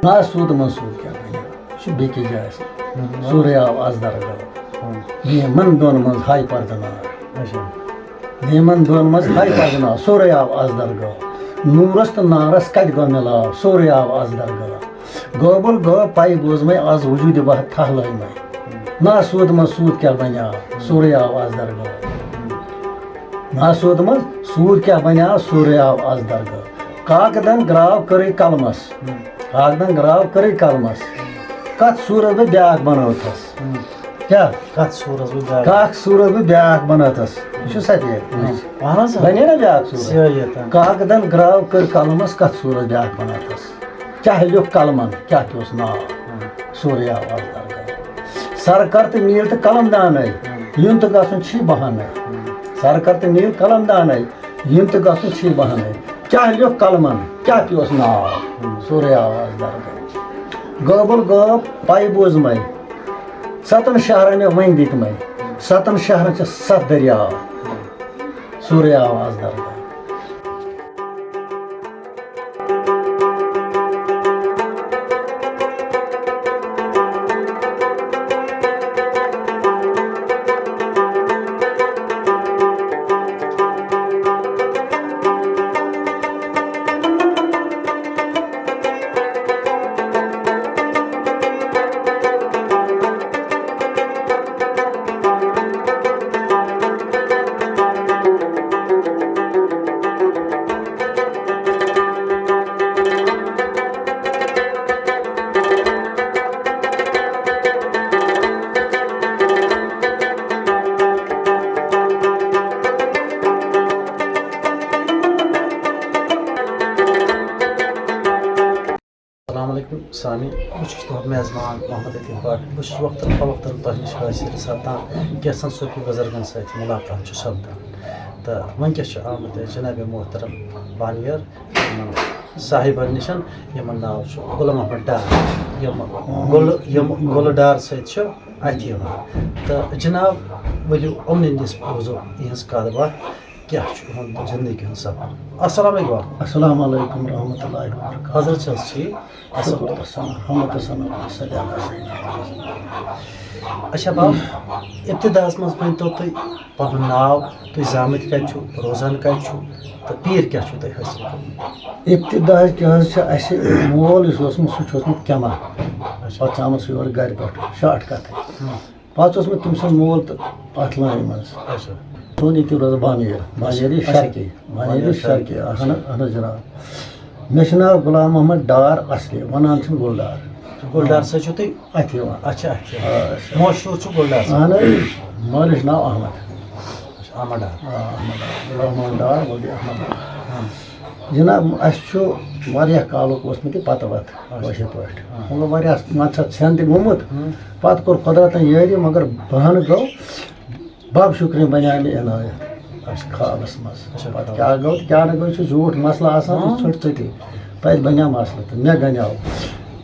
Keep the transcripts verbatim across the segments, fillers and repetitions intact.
نہ سود منٛز سود کیٛاہ بَنہِ؟ یہِ چھُ بیٚکِس جایہِ آسان۔ ہُم۔ سورُے آو از درگاہ۔ ہُم۔ نیمن دۄن منٛز ہاے پردٕ نار۔ اچھا۔ نیمن دۄن منٛز ہاے پردٕ نار، سورُے آو از درگاہ۔ نوٗرس تہٕ نارس کتہِ گوٚو مِلاو، سورُے آو از درگاہ۔ گوبل گوٚو پاے بوزمَے، از وجوٗدِ وحد تھاہ لٲگمَے۔ نہ سود منٛز سود کیٛاہ بَنہِ آو، سورُے آو از درگاہ۔ نہ سود منٛز سود کیٛاہ بَنہِ آو، سورُے آو از درگاہ۔ کاکدن گراو کٔرٕے قلمس۔ ہُم۔ کاکدن گراو کٔرٕے قلمس۔ کتھ سورس بہٕ بیٛاکھ بنٲوتھس؟ ہُم۔ کیٛاہ؟ کتھ سورس بہٕ بیٛاکھ؟ کتھ سورس بہٕ بیٛاکھ بنٲوتھس؟ یہِ چھُ سفید۔ ہُم۔ اہن حظ۔ بنے نا بیٛاکھ سورس؟ صحیح، تہٕ۔ کاکدن گراو کٔر قلمس، کتھ سورس بیٛاکھ بنٲوتھس؟ کیٛاہ لیوٚکھ قلمن؟ کیٛاہ پیوس ناو؟ ہُم۔ سورُے آو از درگاہ۔ سر کر تہٕ میٖل تہٕ قلم دانے۔ ہُم۔ یُن تہٕ گژھُن چھی بہانے۔ ہُم۔ سر کر تہٕ میٖل قلم دانے۔ یُن تہٕ گژھُن چھی بہانے۔ کیٛاہ لیوٚکھ قلمن؟ کیٛاہ پیوس ناو؟ ہُم۔ سورُے آو از درگاہ۔ گٲبل گٲب پاے بوزمَے۔ ستن شہرن مےٚ وۄنۍ دِتمَے۔ ستن شہرن چھِ ستھ دٔریاو۔ سورُے آو از درگاہ۔ السلام علیکم سامعین، بہٕ چھُس تُہُنٛد میزبان محمد عتیق بٹ۔ بہٕ چھُس وقتاً فوقتاً تۄہہِ نِش حٲضِر سپدان، کینٛژن صوفی بُزرگن سۭتۍ مُلاقات چھُ سپدان۔ تہٕ وٕنکیٚس چھُ آمُت اَسہِ جناب محترم بانیٲر یِمن صاحبن نِش، یِمن ناو چھُ غلام احمد ڈار، یِم گُلہٕ، یِم گُلہٕ ڈار سۭتۍ چھِ اَتھِ یِوان۔ تہٕ جناب، ؤلِو یِمنٕے نِش بوزو یِہٕنٛز کَتھ باتھ۔ کیٛاہ چھُ یِہُنٛد زِندگی ہُنٛد سفر؟ السلام علیکم۔ السلام علیکم ورحمۃ اللہ وبرکاتہ۔ حضرت چھِ حظ ٹھیٖک؟ اَصٕل شُکُر پٲٹھۍ۔ السلام، حمد و ثنا، صلی اللہ علیہ وسلم۔ اچھا باب، ابتداہَس منٛز ؤنۍ تو تُہۍ پَنُن ناو، تُہۍ زامٕتۍ کَتہِ چھِو، روزان کَتہِ چھِو، تہٕ پیٖر کیٛاہ چھُو تۄہہِ حٲصِل کوٚرمُت؟ ابتداہَس کیٛاہ حظ چھِ اَسہِ مول یُس اوسمُت، سُہ چھُ اوسمُت کٮ۪ما۔ اچھا۔ پَتہٕ چھُ آمُت سُہ یورٕ گَرِ پٮ۪ٹھ، شاٹ کَتھٕے۔ ہُم۔ پَتہٕ اوس مےٚ تٔمۍ سُنٛد مول تہٕ اَتھ لاینہِ منٛز۔ اچھا۔ سون ییٚتہِ روزان بانیٲر، بانیٲری اچھا۔ شرقی، بانیٲری بانیٲری شرقی، شرقی۔ اہن، اہن حظ جناب۔ مےٚ چھُ ناو غلام محمد ڈار اصلی، وَنان چھِم گُلڈار۔ گُلڈار سۭتۍ چھِو تُہۍ اَتھِ یِوان۔ اچھا، اچھا۔ آ، اچھا۔ مشہوٗر چھُ گُلڈار صٲب۔ اہن حظ، مٲلِس چھُ ناو احمد۔ اچھا، احمد ڈار۔ آ، احمد ڈار۔ غلام محمد ڈار، مولوی احمد ڈار۔ ہاں۔ جناب، اَسہِ چھُ واریاہ کالُک اوسمُت یہِ پَتہٕ وَتہٕ اچھا۔ کٲشِر پٲٹھۍ۔ ہاں۔ مطلب، واریاہ، مان ژٕ، ژھٮ۪ن تہِ گوٚمُت۔ ہاں۔ پَتہٕ کوٚر قۄدرَتَن یٲری، مگر بہانہٕ گوٚو، بَب شُکرِ بَنیٛاو مےٚ عنایت اچھا۔ خوابَس منٛز۔ اچھا، پَتہٕ خوابَس۔ کیٛاہ گوٚو تہٕ کیٛاہ نہٕ گوٚو، یہِ چھُ زیوٗٹھ مسلہٕ آسان، سُہ ہاں۔ ژھوٚٹ ژٔٹِتھ۔ تَتہِ بَنیٛاو مسلہٕ تہٕ مےٚ گَنیٛاو۔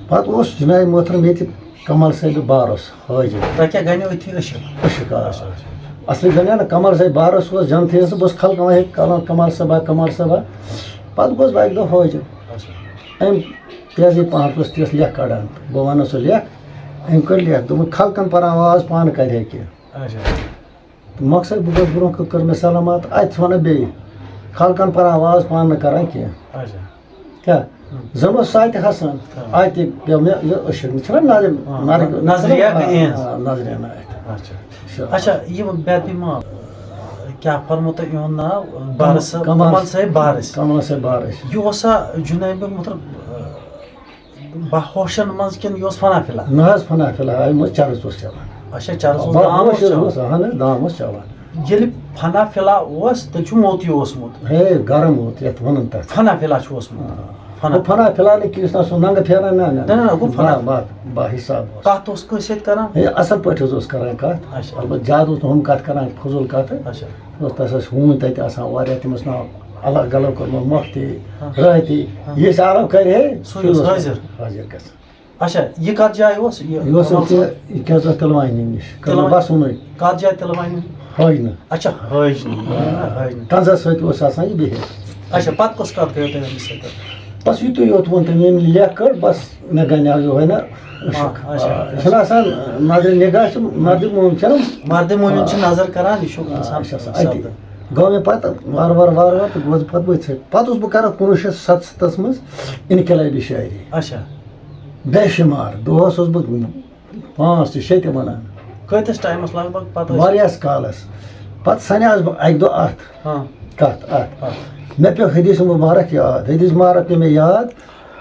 پَتہٕ اوس جناب محترم ییٚتہِ کمال صٲبہِ بارس حٲجی۔ تۄہہِ کیٛاہ گنیو أتھی عشق؟ عشق، آ۔ اچھا، اچھا۔ اصلی گنیو نہٕ کمال صٲبہِ بارس اوس جنتھٕے، سُہ بہٕ اوسُس خلقن وَنان، ہے، کمال، کمال صٲبا، کمال صٲبا۔ پتہٕ گوس بہٕ اَکہِ دۄہ حٲجی۔ اچھا۔ أمۍ تیزٕے پہن اوس تِژھ لیکھ کڑان۔ بہٕ وَنہٕ سُہ لیکھ۔ أمۍ کٔر لیکھ، دوٚپُن، خلقن پران واز پانہٕ کَرِ ہے کینٛہہ۔ اچھا۔ تہٕ مۄخصر بہٕ گوس برونٛہہ کُن، کٔر مےٚ سلامات، اَتہِ چھِ وَنان بیٚیہِ، خلقن پران واز پانہٕ نہٕ کران کینٛہہ۔ اچھا۔ کیٛاہ؟ ہُم۔ زَن اوس سُہ اَتہِ حسن، ہاں۔ اَتہِ پیوٚو مےٚ یہِ عشق، چھُنہ نظر، ہاں، نظر، نظرِ آ، یہِ آ، اِہِنٛز۔ آ، نظرِ اِہِنٛز اَتہِ۔ اچھا۔ اچھا۔ اچھا، یہِ بے بیمار، کیٛاہ فرمو تۄہہِ یِہُنٛد ناو؟ بارس صٲب، کمال، کمال صٲب بارس۔ کمال صٲب بارس۔ یہِ اوسا جنابِ محترم، آ، باہوشن منٛز کِنہٕ یہِ اوس فنا فِلا؟ نہ حظ، فنا فِلا، یہِ منٛز چرس اوس چلان۔ اچھا، چرس اوس، دام اوس باہوش حظ چلان۔ اوس، اہن حظ، دام اوس چلان۔ ییٚلہِ فنا فِلا اوس، تیٚلہِ چھُ موتٕے اوسمُت۔ ہے، گرم موت، یَتھ وَنان تَتھ۔ فنا فِلا چھُ اوسمُت۔ آ۔ فنا۔ ہُہ فنا فِلا نہٕ کینٛہہ، سُہ ننٛگہٕ پھیران، نہ، نہ۔ نہ، نہ، نہ، گوٚو فنا۔ با-، با-، با حساب اوس۔ کَتھ اوس کٲنٛسہِ سۭتۍ کران؟ ہے، اَصٕل پٲٹھۍ حظ اوس کران کَتھ۔ اچھا۔ البتہٕ زیادٕ اوس نہٕ ہُم کَتھ کران، فضوٗل کَتھٕ۔ اچھا۔ اوس تَس ٲسۍ ہوٗنۍ تَتہِ آسان واریاہ، تِم ٲسۍ ناو الگ الگ کوٚرمُت، مۄختی، ہاں۔ رٲتی۔ ہاں۔ یہِ أسۍ آرام کَرِ ہے، سُے سُے اوس اوس حٲضِر۔ حٲضِر گژھان۔ اچھا، یہِ کَتھ جایہِ اوس؟ یہِ یہِ اوس کمال صٲب؟ یہِ کیٛاہ حظ اوس تِلوانی نِش؟ کٔرمٕژ تِلوانی؟ بَسُنٕے۔ کَتھ جایہِ تِلوانی؟ حٲجنہٕ۔ اچھا، حٲجنہٕ، حٲجنہٕ۔ کنزَس سۭتۍ اوس آسان یہِ بِہِتھ۔ اچھا، پَتہٕ کۄس کَتھ گٔیو تۄہہِ أمِس سۭتۍ؟ بس یُتُے یوت ووٚن تٔمۍ، ییٚمۍ لیکھ کٔر، بس مےٚ گنیٛاو یِہوٚے نا عشق۔ آ، اچھا۔ آ، یہِ چھُنہٕ آسان نظرِ نگاہ چھِ مردِ مومِن چھَنہٕ۔ مردِ مومِن چھِ نظر کران، یہِ چھُ آ، اِنسان یہِ چھُ آسان سپدان۔ اَتی۔ گوٚو مےٚ پتہٕ وارٕ وارٕ وارٕ وارٕ تہٕ گوس بہٕ پتہٕ ؤتھۍ سۭتۍ۔ پتہٕ اوسُس بہٕ کران کُنوُہ شیٚتھ ستستھس منٛز انقلابی شٲعری۔ اچھا۔ بے شُمار۔ دۄہس اوسُس بہٕ پانٛژھ تہِ شےٚ تہِ وَنان۔ کۭتِس ٹایمَس لگ بگ پَتہٕ ٲسۍ؟ واریاہَس کالَس۔ پَتہٕ سَنیٛاوُس بہٕ اَکہِ دۄہ اَتھ۔ ہاں۔ کَتھ اَتھ۔ ہاں۔ مےٚ پیوٚو حدیث مبارک یاد۔ حدیث مبارک پیوٚو مےٚ یاد۔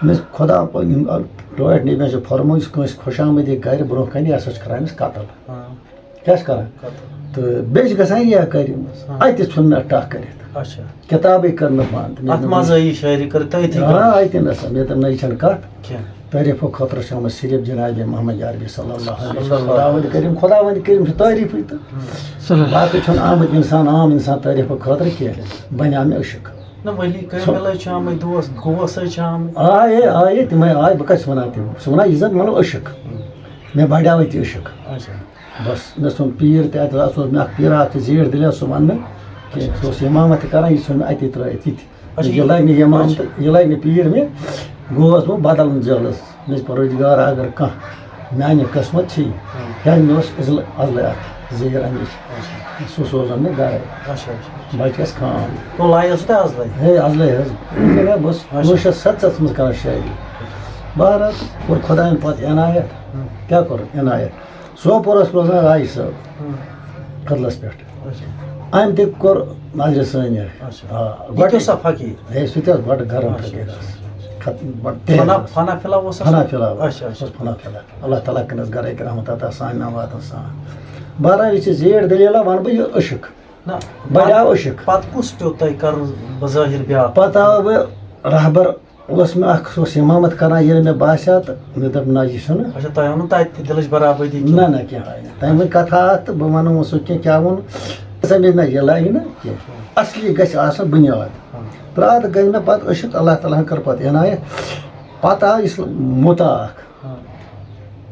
مےٚ خۄدا پا-، یِم، آ، ٹٲٹھۍ نبی چھِ فرمٲومٕژ، کٲنٛسہِ خۄش آمدید گَرِ برونٛہہ کَنہِ، یہِ ہسا چھِ کَران أمِس قتل۔ ہاں۔ کیٛاہ چھِ کَران؟ قتل۔ تہٕ بیٚیہِ چھِ گژھان ریا کٲری منٛز۔ ہاں۔ اَتہِ ژھُن مےٚ ٹَکھ کٔرِتھ۔ اچھا۔ کِتابٕے کٔر مےٚ بنٛد۔ مےٚ اَتھ دوٚپ، منٛز ٲیی شٲعری کٔر تٔتھی ہاں، کٔر۔ اَتہِ نَسا۔ مےٚ دوٚپ، نہ، یہِ چھَنہٕ کَتھ۔ کینٛہہ۔ تعریفُک خٲطرٕ چھِ آمٕژ صرف جناب محمد عربی صلی اللہ علیہ وسلم۔ صلی اللہ علیہ وسلم۔ خداوند کریم، خداوند کریم چھُ تعریفٕے تہٕ۔ صلی اللہ۔ باقٕے چھُنہٕ آمُت اِنسان، عام اِنسان تعریفُک خٲطرٕ کینٛہہ۔ بنیٛاو مےٚ عشق۔ نہ، ولی کٲمِل حظ چھِ آمٕتۍ دوس، گوس حظ چھِ آمٕتۍ۔ آیے، آیے، تِمے آیہِ، بہٕ کَتہِ چھُس وَنان تِم؟ بہٕ چھُس وَنان، یہِ زَن مطلب عشق۔ مےٚ بڑیٛاو ییٚتہِ عشق۔ اچھا۔ بس، مےٚ ژھُن پیٖر تہِ اَتہِ، اَتھ اوس مےٚ اَکھ پیٖر اَکھ تہِ زیٖٹھ دِلہِ، سُہ وَننہٕ کینٛہہ۔ سُہ اوس اِمامت تہِ کران، یہِ ژھُن مےٚ اَتی ترٛٲیِتھ یہِ تہِ۔ اچھا، یہِ لگہِ نہٕ یہِ اِمام اچھا۔ تہٕ یہِ لگہِ نہٕ پیٖر مےٚ۔ گوس بہٕ بدل منزلس۔ مےٚ چھُ پروردگار اگر کانٛہہ میانہِ قسمت چھِ، ہاں۔ کیازِ مےٚ اوس ازل-، ازلے اَتھ زیٖر اَمِچ۔ اچھا۔ سُہ سوزن مےٚ گرے۔ اچھا، اچھا۔ بچہِ گژھِ خام۔ تو لایہِ ٲسوٕ تۄہہِ ازلے؟ ہے، ازلے حظ۔ مےٚ بہٕ اوسُس اچھا۔ کُنوُہ شیٚتھ ستستھس منٛز کران شٲعری۔ بہرحال کوٚر خۄدایَن پتہٕ عنایت۔ ہاں۔ کیٛاہ کوٚر عنایت؟ سوپور اوس روزان راجہِ صٲب ہاں۔ کدلس پٮ۪ٹھ۔ اچھا۔ أمۍ تہِ کوٚر نظرِ ثٲنیہ۔ اچھا۔ آ، یہِ تہِ اوسا فقیٖر؟ ہے، سُہ تہِ اوس بڑٕ گرم اچھا، فقیٖر اچھا، حظ۔ اچھا۔ خط-، بڑٕ تہز۔ فنا، فنا فِلا اوسا سُہ؟ فنا فِلا۔ اچھا، اچھا۔ اوس فنا فِلا۔ اللہ تعالیٰ کٔرنَس گرے رحمت عطا سانہِ نام واتن سان۔ بہرحال، یہِ چھِ زیٖٹھ دٔلیٖلہ، وَنہٕ بہٕ یہِ عشق۔ نہ، بڑیو عشق۔ پتہٕ کُس پیوٚو تۄہہِ کرُن بظٲہر بیٛاکھ؟ پتہٕ آو بہٕ رہبر اوس مےٚ اکھ، سُہ اوس اِمامت کران، ییٚلہِ مےٚ باسیٛو تہٕ مےٚ دوٚپ، نہ، یہِ چھُنہٕ۔ اچھا، تۄہہِ آو نہٕ تَتہِ تہِ دِلٕچ برابٔدی کینٛہہ؟ نہ، نہ، کینٛہہ آیہِ نہٕ۔ تَمہِ وۄنۍ کَتھا اَکھ تہٕ بہٕ وَنو وۄنۍ سُہ کینٛہہ، کیٛاہ ووٚن؟ ژےٚ مےٚ نہ یہِ لَگہِ نہٕ کینٛہہ۔ اَصلی گژھِ آسُن بُنیاد۔ ہاں۔ تہٕ اَتھ گٔے مےٚ پَتہٕ عشق، اللہ تعالیٰ ہَن کٔر پَتہٕ عنایت۔ پَتہٕ آو یُس موٚتا اَکھ۔ ہاں۔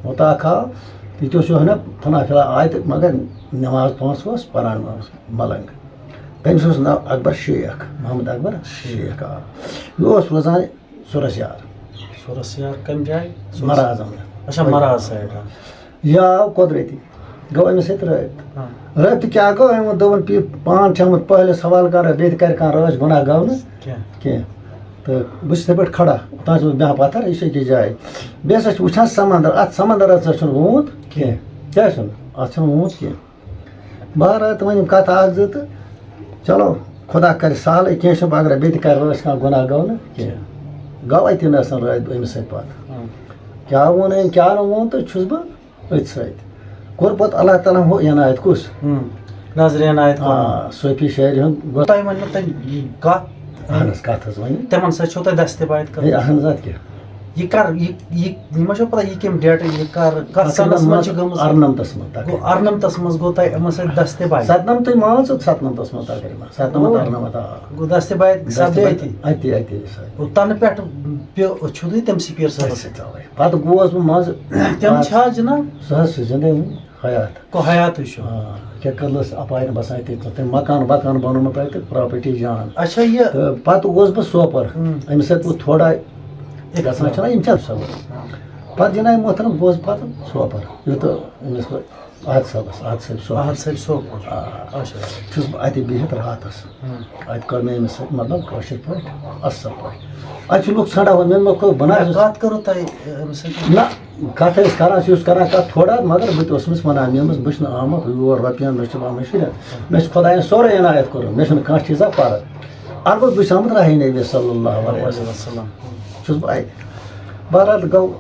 موٚتا اَکھ آو، یہِ تہِ اوس یِہوٚے نہ فنا فِلا آے تہٕ مگر نٮ۪ماز پانٛژھ اوس پَران اوس مَلنٛگ۔ تٔمِس اوس ناو اکبر شیخ، محمد اکبر شیخ، آ۔ یہِ اوس روزان سُرس یار۔ سُرس یار کَمہِ جایہِ؟ سُرس۔ مراز احمد۔ اچھا، مراز side، ہاں۔ یہِ آو قۄدرٔتی، گوٚو أمِس سۭتۍ رٲبطہٕ۔ ہاں۔ رٲبطہٕ کیٛاہ گوٚو؟ أمۍ ووٚن، دوٚپُن، پی-، پان چھِ آمُت پہلِس حوالہٕ کرنہٕ، بیٚیہِ تہِ کرِ کانٛہہ رٲچھ، گۄناہ گوٚو نہٕ کینٛہہ۔ کینٛہہ۔ تہٕ بہٕ چھُس یِتھَے پٲٹھۍ کھڑا، اوٚتام چھُس بہٕ بیٚہوان پَتھر، یہِ چھُ أکِس جایہِ۔ بیٚیہِ ہسا چھُ وٕچھان سمندر، اَتھ سمندرس ہسا چھُنہٕ ووٗنٛت کینٛہہ۔ کیٛازِ چھُنہٕ؟ اَتھ چھُنہٕ ووٗنٛت کینٛہہ۔ بہرحال، تہٕ وۄنۍ یِم کَتھٕ اَکھ زٕ تہٕ چلو، خۄدا کَرِ سہلٕے، کینٛہہ چھُنہٕ، اگر بیٚیہِ تہِ کَرِ رٲچھ کانٛہہ گۄناہ گوٚو نہٕ کینٛہہ۔ گوٚو اَتی نہٕ آسان رٲتۍ أمِس سۭتۍ پَتہٕ۔ ہاں۔ کیٛاہ ووٚن أمۍ، کیٛاہ نہٕ ووٚن، تہٕ چھُس بہٕ أتھۍ سۭتۍ۔ کوٚر پَتہٕ اللہ تعالیٰ ہَن ہُہ عنایت کُس؟ ہُم۔ نظرِ عنایت کوٚرمُت۔ آ، صوفی شٲعرِ ہُنٛد گۄ- تۄہہِ ؤنِو تٔمۍ کَتھ؟ اَہَن حظ، کَتھ حظ ؤنِو۔ تِمَن سۭتۍ چھو تۄہہِ دستہِ بایت کٔرمٕژ؟ ہے، اَہَن حظ، اَدٕ کیٛاہ؟ یہِ کر، یہِ، یہِ، یہِ ما چھو پتہ، یہِ کَمہِ ڈیٹہٕ، یہِ کر، کَتھ اَتھ سَنَس منٛز چھِ گٔمٕژ؟ اَرنَمتَس منٛز تقریٖباً۔ گوٚو، اَرنَمتَس منٛز گوٚو تۄہہِ یِمَن سۭتۍ دستہِ بایت؟ سَتنَمتٕے مان ژٕ، سَتنَمتَس منٛز تقریٖباً۔ سَتنَمَتھ، گوٚو، اَرنَمَتھ، آ۔ گوٚو دستہِ بایت دستہِ سپدے بایت أتی؟ أتی، أتی، سر۔ گوٚو تَنہٕ پٮ۪ٹھ پیوٚو، چھُو تُہۍ تٔمسٕے پیٖر صٲبَس سۭتۍ؟ تَوَے۔ پَتہٕ گوس بہٕ منٛزٕ۔ تِم چھا جِناب؟ سُہ حظ چھُ زِندَے وٕنہِ۔ حیات۔ گوٚو حیاتٕے چھُ۔ آ، کیٛاہ کٔدلَس اَپارِ بَسان تٔتۍ، تٔمۍ مکان وکان بَنوومُت تَتہِ، پراپرٹی جان۔ اچھا، یہِ تہٕ پَتہٕ گوس بہٕ سوپور۔ ہُم۔ أمِس سۭتۍ گوٚو تھوڑا اِختلاف۔ گژھان چھِنہ یِم چھِ سَوٲرۍ۔ پَتہٕ جِناب محترم گوس بہٕ پَتہٕ سوپور۔ یوٚت أمِس بہٕ احد صٲبَس، احد صٲبۍ سوپور۔ احد صٲبۍ سوپور۔ آ۔ اچھا۔ چھُس بہٕ اَتہِ بِہِتھ راتَس۔ ہُم۔ اَتہِ کٔر مےٚ أمِس سۭتۍ مطلب کٲشِر پٲٹھۍ اَصٕل پٲٹھۍ۔ اَتہِ چھِ لُکھ ژھانٛڈان وۄنۍ، مےٚ دوٚپ، مےٚ کھو-، بہٕ نہ حظ چھُس کَتھ کٔرٕو تۄہہِ أمِس سۭتۍ؟ نہ، کَتھ ٲسۍ کَران، سُہ اوس کَران کَتھ تھوڑا، مگر بہٕ تہِ اوسُس أمِس وَنان، مےٚ دوٚپمَس، بہٕ چھُس نہٕ آمُت یور رۄپیَن، مےٚ چھِ آمٕتۍ شُرٮ۪ن۔ مےٚ چھُ خۄدایَن سورُے عنایت کوٚرمُت، مےٚ چھُنہٕ کانٛہہ چیٖزا پَرٕ۔ البتہ بہٕ چھُس آمُت راہہِ نبی صلی اللہ علیہ وسلم۔ چھُس بہٕ اَتہِ۔ بہرحال گوٚو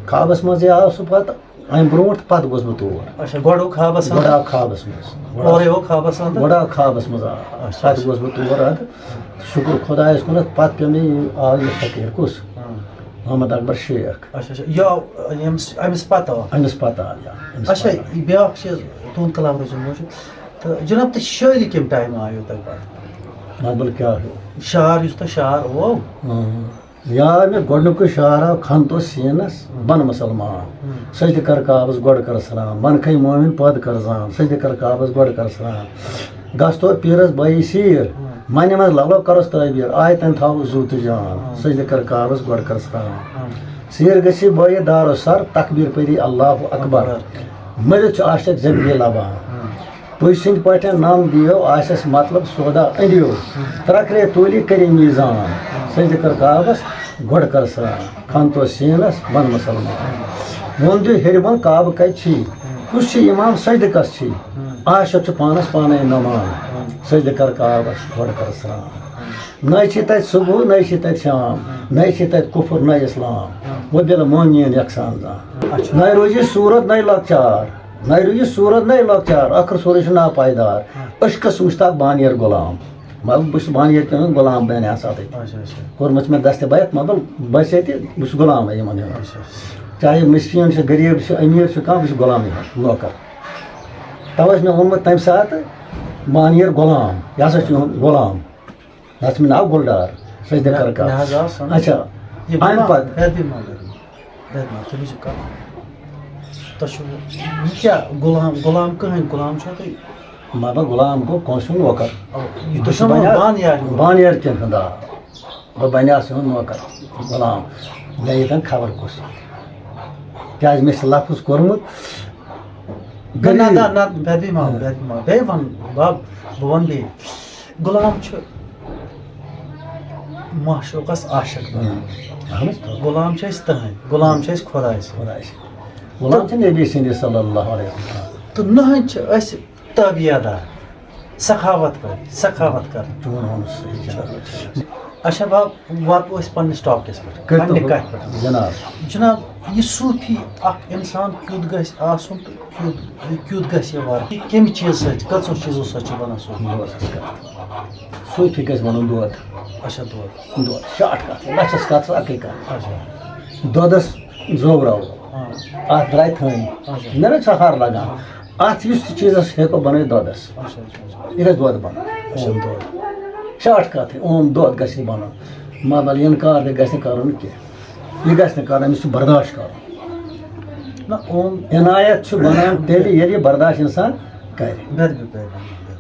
خوابَس منٛزٕے آو سُہ پَتہٕ، اَمہِ برونٛٹھ پَتہٕ گوس بہٕ تور۔ اچھا، گۄڈٕ آو خوابَس گۄڈٕ اندر؟ آو خوابَس منٛز۔ گۄڈٕ آو اورَے آو خوابَس اندر؟ گۄڈٕ آو خوابَس منٛز، آ۔ اچھا، پَتہٕ اچھا۔ گوس بہٕ تور اَدٕ۔ شُکُر خۄدایَس کُنَتھ، پَتہٕ پیوٚو مےٚ یہِ، آو یہِ فقیٖر کُس؟ ہاں۔ محمد اکبر شیخ۔ اچھا، اچھا، یہِ آو ییٚمِس، أمِس پَتہٕ آو؟ أمِس پَتہٕ آو، یا، أمِس اچھا، پَتہٕ آو۔ یہِ بیٛاکھ چیٖز، تُہُنٛد کلام روزِ موٗجوٗد۔ تہٕ جِناب، تُہۍ شٲعری کَمہِ ٹایمہٕ آیو تۄہہِ پَتہٕ؟ مطلب کیٛاہ ہیوٗ؟ شعر یُس تۄہہِ شعر اوو؟ اۭں۔ یار مےٚ گۄڈٕنیُکُے شعر آو، کھَن تو سیٖنَس بَن مُسلمان۔ ہُم۔ سجدٕ کر کعبَس گۄڈٕ کر سلام، بَن کھے مومِن پَتہٕ کر زان، سجدٕ کر کعبَس گۄڈٕ کر سلام۔ گژھ تو پیٖرَس بایی سیٖر، ہُم۔ معنی منٛز لولو کرس تعبیر، آیتن تھاو زُو تہٕ جان، ہاں۔ سجدٕ کر کعبس گۄڈٕ کر سران۔ ہاں۔ سیر گژھی بٲیِتھ دارو سر، تکبیر پٔری اللہ اکبر۔ اکبر۔ مٔرِتھ چھُ عاشق زندگی لبان۔ ہاں۔ پُج سٕنٛدۍ پٲٹھۍ نام دِیو، آسٮ۪س مطلب سودا أنٛدیو۔ ہاں۔ ترکرے تولی کٔرِو میٖزان۔ ہاں۔ سجدٕ کر کعبس گۄڈٕ کر سران۔ کھن تو سیٖنس بن مسلمان۔ ووٚن دیو ہیٚرِ بۄن کعبہٕ کتہِ چھی؟ ہاں۔ کُس چھُ امام سجدٕ کس چھی؟ ہاں۔ عاشق چھُ پانس پانے نمان۔ ہاں۔ سجدٕ کر کعبس گۄڈٕ کر سران۔ نَے چھِ تَتہِ صُبح، نَے چھِ تَتہِ شام، نَے چھِ تَتہِ کُفُر، نَے اِسلام۔ وۄنۍ بِل مومِن یَکسان زان۔ اچھا۔ نَے روزِ صوٗرت، نَے لۄکچار، نَے روزِ صوٗرت، نَے لۄکچار، ٲخٕر سورُے چھُ ناپایدار۔ ہاں۔ عشقَس مُشتاق بانیر غلام۔ مطلب، بہٕ چھُس بانیر کیٚن ہُنٛد غلام بنیٛاس اَتھٕ۔ اچھا، اچھا۔ کوٚرمُت چھُ مےٚ دستہِ بیعت، مطلب، بہٕ چھُس ییٚتہِ، بہٕ چھُس غلام یِمَن ہُنٛد۔ اچھا، اچھا۔ چاہے مِسکیٖن چھُ، غریٖب چھُ، أمیٖر چھُ، کانٛہہ، بہٕ چھُس غلام یِہُنٛد، نوکر۔ تَوَے چھُ مےٚ ووٚنمُت تَمہِ ساتہٕ، بانیر غلام، یہِ ہسا چھُ یِہُنٛد غلام۔ تَتھ چھُ مےٚ ناو گُلڈار، سُہ چھُ مےٚ، دِکر کَران۔ مےٚ حظ آو سَمجھ۔ اچھا، یہِ اَمہِ غلام، پَتہٕ۔ بیٚہہ، بیٚہہ مگر، بیٚہہ مگر، تٔمِس چھُ کَرُن۔ تۄہہِ چھُو، یہِ کیٛاہ غلام، غلام کٕہٕنۍ غلام چھُوا تُہۍ؟ مطلب، غلام گوٚو کٲنٛسہِ ہُنٛد نوکر۔ اَو، یہِ بہٕ تُہۍ چھُس چھُو بنیٛاس، بانیار یہِ۔ بانیار کیٚنٛہہ ہُنٛد، آ۔ بہٕ بنیٛاس یِہُنٛد نوکر، غلام۔ مےٚ ییٚتٮ۪ن خبر کُس۔ کیٛازِ مےٚ چھُ لفظ کوٚرمُت۔ نہ، نہ، غریٖب۔ نہ، نہ، بیٚہہ، بیٚہہ مگر، بیٚہہ مگر۔ بیٚیہِ وَن، بَب، بہٕ وَنہٕ بیٚیہِ۔ غلام چھُ معشوقس عاشق بنان۔ اہن حظ۔ غلام چھِ أسۍ تٕہنٛدۍ، غلام چھِ أسۍ خۄداے سٕنٛدۍ۔ خۄداے سٕنٛدۍ۔ غلام چھِ نبی سٕنٛدِ صلی اللہ علیہ وسلم۔ تہٕ نہنٛدۍ چھِ أسۍ تابعہ دار، سخاوت پٲٹھۍ، سخاوت کرٕنۍ۔ چون وَنُن صحیح چھُ۔ اچھا باب، واتو أسۍ پننِس ٹاپکس پٮ۪ٹھ، کٔرۍ تو پننہِ کتھِ پٮ۪ٹھ۔ جناب۔ جناب، یہِ صوٗفی اکھ انسان کیُتھ گژھِ آسُن تہٕ کیُتھ، کیُتھ گژھِ یہِ ورُن؟ یہِ کمہِ چیٖزٕ سۭتۍ، کٔژو چیٖزو سۭتۍ چھُ بنان صوٗفی؟ بہٕ وَنہٕ حظ کَتھ۔ صوٗفی گژھِ وَنُن دۄد۔ اچھا، دۄد۔ دۄد، شارٹ کَتھ، لَچھَس کَتھ چھِ اَکٕے کَتھ۔ اچھا۔ دۄدَس زوٚو راوو۔ ہاں۔ اَتھ درٛاے تھٔنۍ۔ اچھا۔ مےٚ نہ چھِ ہار لَگان۔ اَتھ یُس تہِ چیٖزَس ہیٚکو بَنٲوِتھ دۄدَس۔ اچھا، اچھا، اچھا۔ یہِ گژھِ دۄد بَنُن۔ اچھا۔ اوم دۄد۔ شارٹ کَتھ، اوم دۄد گژھِ یہِ بَنُن۔ مطلب، اِنکار تہِ گژھِ نہٕ کَرُن کینٛہہ۔ یہِ گژھِ نہٕ کَرُن، أمِس چھُ برداش کَرُن۔ نہ، اوم عنایت چھُ بَنان تیٚلہِ، ییٚلہِ یہِ برداش اِنسان کَرِ۔ بِلکُل، بِلکُل، بِلکُل۔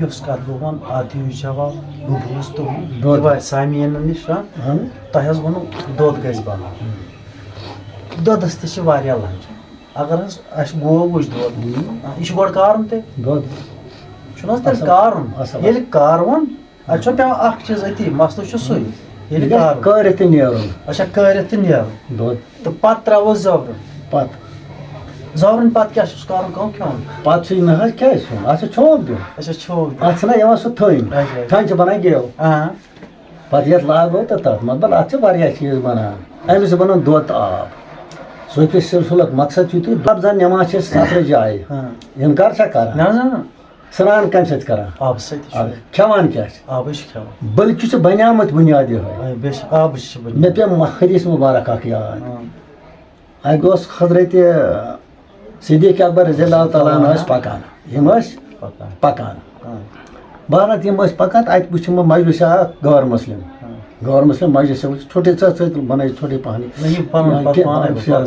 یۄس کَتھ بہٕ وَنہٕ، اَتھ دِیِو جواب، بہٕ بوٗز تُہُنٛد۔ دۄد۔ یہِ واتہِ سامیٖنَن نِش، ہاں؟ اَہَن۔ تۄہہِ حظ ووٚنوُ دۄد گژھِ بَنُن۔ دۄدَس تہِ چھِ واریاہ لَنجہِ۔ اگر حظ اَسہِ گوٚو وٕچھ دۄد، ہُم۔ یہِ چھُ گۄڈٕ کارُن تیٚلہِ۔ دۄد۔ چھُنہٕ حظ تیٚلہِ اَصٕل۔ کارُن؟ اَصٕل۔ ییٚلہِ کارُن، اَتہِ چھُ پٮ۪وان اَکھ چیٖز أتی، مسلہٕ چھُ سُے۔ ییٚلہِ یہِ گژھِ کارُن۔ کٲرِتھ تہِ نیرُن۔ اچھا، کٲرِتھ تہِ نیرُن۔ دۄد۔ تہٕ پَتہٕ ترٛاوو زیُن۔ پَتہٕ۔ زیُن پَتہٕ کیٛاہ چھُس کَرُن، کَم کھیوٚن؟ پَتہٕ چھُ نہ حظ کیٛازِ چھُ؟ اَتھ چھُ چھونٛپ دیُن۔ اچھا، چھونٛپ دیُن۔ اَتھ چھِنہ یِوان سُہ تھٔنۍ۔ اچھا، اچھا۔ تھٔنۍ چھِ بَنان گٮ۪و۔ آ۔ پَتہٕ یَتھ لاگو تہٕ تَتھ منٛز، مطلب، اَتھ چھِ واریاہ چیٖز بَنان۔ اَمہِ سۭتۍ بَنان دۄد تہٕ آب۔ صوٗفی سِلسِلُک مقصد چھُ یِتُے، دَپ زَن نٮ۪ماز چھِ أسۍ سَترٕ جایہِ۔ ہاں۔ اِنکار چھا کَران؟ نہ، نہ، نہ۔ سرٛان کَمہِ سۭتۍ کَران؟ آبہٕ سۭتۍ چھُ۔ آب، کھٮ۪وان کیٛاہ چھِ؟ آبٕے چھِ کھٮ۪وان۔ بٔلۍ چھُ سُہ بَنیومُت بُنیاد یِہوٚے۔ آ، بیٚیہِ چھِ آبٕچ چھِ بُنیاد۔ مےٚ پیٚو مہ-، حدیث مُبارک اَکھ یاد۔ ہاں۔ اَکہِ دۄہ اوس حضرت صدیق اکبر رضی اللہ تعالیٰ عنہ ٲسۍ پکان۔ یِم ٲسۍ پکان۔ پکان۔ ہاں۔ بہرحال، یِم ٲسۍ پکان تہٕ اَتہِ وٕچھ یِمو مجلس اکھ غٲر مسلم۔ ہاں۔ غٲر مسلم مجلس وٕچھ، ژھوٚٹٕے ژٕ، ژٕ بنٲیِتھ ژھوٚٹٕے پہنٕے۔ نہ، یِم پنُن یا پتہٕ کینٛہہ پانَے پَکان۔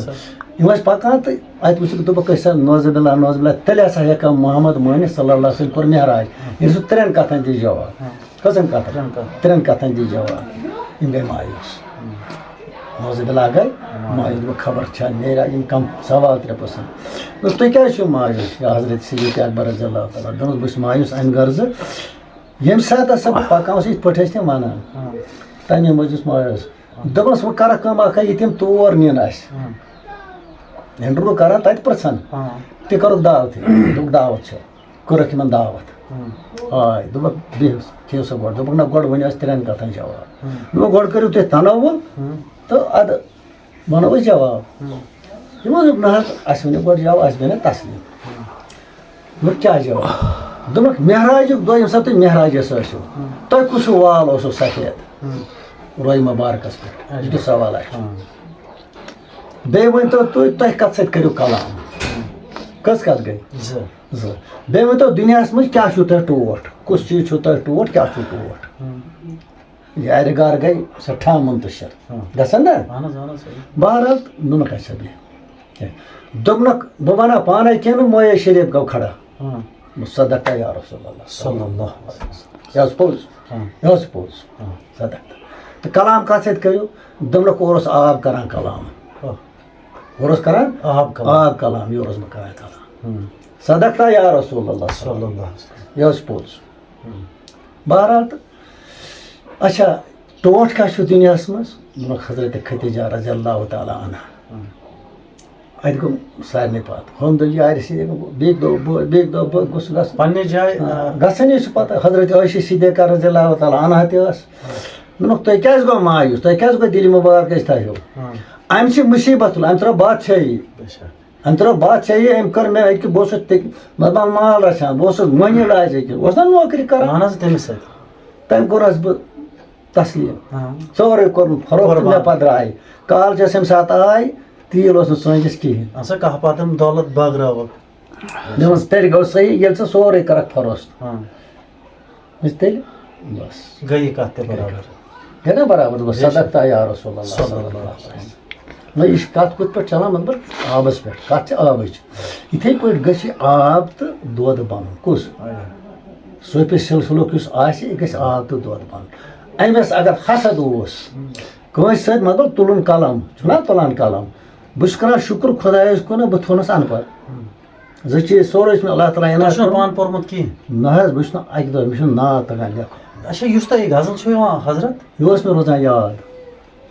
یِم ٲسۍ پکان تہٕ اَتہِ وٕچھُکھ، دوٚپُکھ، أسۍ ہا، نعوذ باللہ، نعوذ باللہ، تیٚلہِ ہسا ہیٚکھ محمد مٲنِتھ صلی اللہ علیہ وسلم کوٚر معراج۔ ہاں۔ ییٚلہِ سُہ ترٛٮ۪ن کَتھن دِژ جواب۔ ہاں۔ کٔژَن کَتھن؟ ترٛٮ۪ن کَتھن۔ ترٛٮ۪ن کَتھن دِژ جواب۔ یِم گٔے مایوس۔ ہاں۔ نعوذ باللہ گٔے مایوس۔ مایوس۔ دوٚپُکھ، خبر چھا نیرا یِم کم سوال ترٛےٚ پرژھن۔ دوٚپُس، تُہۍ کیٛازِ چھِو مایوس؟ یا حضرت صدیق اکبر رضی اللہ تعالیٰ۔ دوٚپمَس، بہٕ چھُس مایوس اَمہِ غرضہٕ، ییٚمہِ ساتہٕ ہسا بہٕ پکان اوسُس، یِتھ پٲٹھۍ ٲسۍ تِم وَنان۔ ہاں۔ تَمے موٗجوٗب چھُس مایوس۔ ہاں۔ دوٚپمَس، وۄنۍ کَرَکھ کٲم اَکھ، یہِ تِم تور نِن اَسہِ۔ ہاں۔ اِنٹرویو کَران، تَتہِ پرٛژھان۔ ہاں۔ تہِ کٔرٕکھ دعوتٕے۔ دوٚپُکھ، دعوت چھِ۔ کوٚرُکھ یِمن دعوت۔ ہُم۔ آے، دوٚپُکھ، بِہِو، کھیٚیِو سا گۄڈٕ۔ دوٚپُکھ، نہ، گۄڈٕ ؤنِو اَسہِ ترٛٮ۪ن کَتھَن جواب۔ ہُم۔ دوٚپُکھ، گۄڈٕ کٔرِو تُہۍ تَنَوُل ہُم۔ تہٕ اَدٕ وَنو أسۍ جواب۔ ہُم۔ یِمو دوٚپ، نہ حظ، اَسہِ ؤنِو گۄڈٕ جواب، اَسہِ بَنہِ تسلیٖم۔ ہُم۔ دوٚپُکھ، کیٛاہ جواب؟ دوٚپُکھ، معراجُک دۄہ ییٚمہِ ساتہٕ تُہۍ معراجَس ٲسِو، ہُم۔ تۄہہِ کُس ہیوٗ وال اوسوٕ سفید؟ ہُم۔ روے مُبارکَس پٮ۪ٹھ۔ اچھا۔ یہِ چھُ سوال اَسہِ۔ ہُم۔ بیٚیہِ ؤنۍ تو تُہۍ، تۄہہِ کَتھ سۭتۍ کٔرِو کلام؟ کٔژ کَتھ گٔے؟ زٕ۔ زٕ۔ بیٚیہِ ؤنۍ تو، دُنیاہَس منٛز کیٛاہ چھُو تۄہہِ ٹوٹھ؟ کُس چیٖز چھُو تۄہہِ ٹوٹھ؟ کیٛاہ چھُو ٹوٹھ؟ ہُم۔ یارِ گار گٔے سٮ۪ٹھاہ منتشر۔ ہُم۔ گژھن نا؟ اہن حظ، اہن حظ، صحیح۔ بہرحال، دوٚپنَکھ، اچھا، بیٚہہ۔ دوٚپنَکھ، بہٕ وَنہٕ پانَے کِنہٕ معاویہ شریف گوٚو کھڑا؟ ہُم۔ صدقت یا رسول اللہ۔ صلی اللہ علیہ وسلم۔ یہِ حظ پوٚز۔ ہاں۔ یہِ حظ پوٚز۔ ہاں۔ صدقت۔ تہٕ کلام کتھ سۭتۍ کٔرِو؟ دوٚپنکھ، اورٕ اوس آب کران کلام۔ اوہ۔ اورٕ اوس کران آب کلام۔ آب کلام، یورٕ اوس نہٕ کران کلام۔ ہم۔ صدقت یا رسول اللہ۔ صلی اللہ علیہ وسلم۔ یہِ حظ چھُ پوٚز۔ ہم۔ بہرحال تہٕ، اچھا، ٹوٹھ کیٛاہ چھُ دُنیاہَس منٛز؟ دوٚپُکھ حضرت خدیجہ رضی اللہ تعالیٰ عنہا۔ ہم۔ اَتہِ گوٚو سارنٕے پَتہٕ۔ ہُم دوٚپ یارِ سۭتۍ، بیٚکہِ دۄہ بہٕ، بیٚکہِ دۄہ بہٕ گوٚژھ گژھُن۔ پننہِ جایہِ، آ، آ، گژھان یہِ چھُ پَتہٕ حضرت عائشہ صدیقہ رضی اللہ تعالیٰ عنہا تہِ ٲس۔ دوٚپُکھ، تُہۍ کیٛازِ گوٚو مایوٗس؟ تۄہہِ کیٛازِ گوٚو دِلہِ مُبارک أسۍ تۄہہِ ہیوٚو؟ ہم۔ أمۍ چھِ مُصیٖبت تُل، أمۍ ترٛٲو بادشاہی۔ بے شک۔ أمۍ ترٛٲو بادشاہی، أمۍ کٔر مےٚ أکہِ، بہٕ اوسُس تہِ، مطلب، مال رَچھان، بہٕ اوسُس مٔنی لاجہِ أکہِ، اوس نہ نوکری کران۔ اہن حظ، تٔمِس سۭتۍ۔ تٔمۍ کوٚر حظ بہٕ تسلیٖم۔ ہاں۔ سورُے کوٚرُن فروخت، قربان۔ مےٚ پَتہٕ درٛاے۔ کال چھِ اَسہِ اَمہِ ساتہٕ آے، تیٖل اوس نہٕ سٲنِس کِہیٖنۍ۔ اَسا کَہہ پَتہٕ دولت بٲگراوَکھ۔ مےٚ ووٚنُس، تیٚلہِ گوٚو صحیح، ییٚلہِ ژٕ سورُے کَرَکھ فروخت۔ ہاں۔ بس تیٚلہِ، بس۔ گٔے یہِ کَتھ تہِ برابر۔ ہے نا برابر، دوٚپُس، بے شک۔ صدقت یا رسول اللہ صلی صلی اللہ اللہ علیہ علیہ وسلم۔ نہ، یہِ چھِ کَتھ کِتھ پٲٹھۍ چَلان، مطلب، آبَس پٮ۪ٹھ، کَتھ چھِ آبٕچ۔ یِتھَے پٲٹھۍ گژھِ آب تہٕ دۄد بَنُن۔ کُس؟ آ۔ سوپہِ سلسلُک یُس آسہِ، یہِ گژھِ آب تہٕ دۄد بَنُن۔ أمِس اگر حسد اوس کٲنٛسہِ سۭتۍ، مطلب، تُلُن قلم، چھُنہ تُلان قلم، بہٕ چھُس کَران شُکُر خۄدایَس کُن، بہٕ تھوٚونَس اَن پَڑھ۔ زٕ چیٖز، سورُے چھُ مےٚ اللہ تعالیٰ ہن تۄہہِ چھُوا کوٚرمُت۔ پانہٕ پوٚرمُت کینٛہہ؟ نہ حظ، بہٕ چھُس نہٕ اَکہِ دۄہ، مےٚ چھُنہٕ ناو تَگان لیکھُن۔ اچھا، یُس تۄہہِ یہِ غزل چھُو یِوان حضرت؟ یہِ اوس مےٚ روزان یاد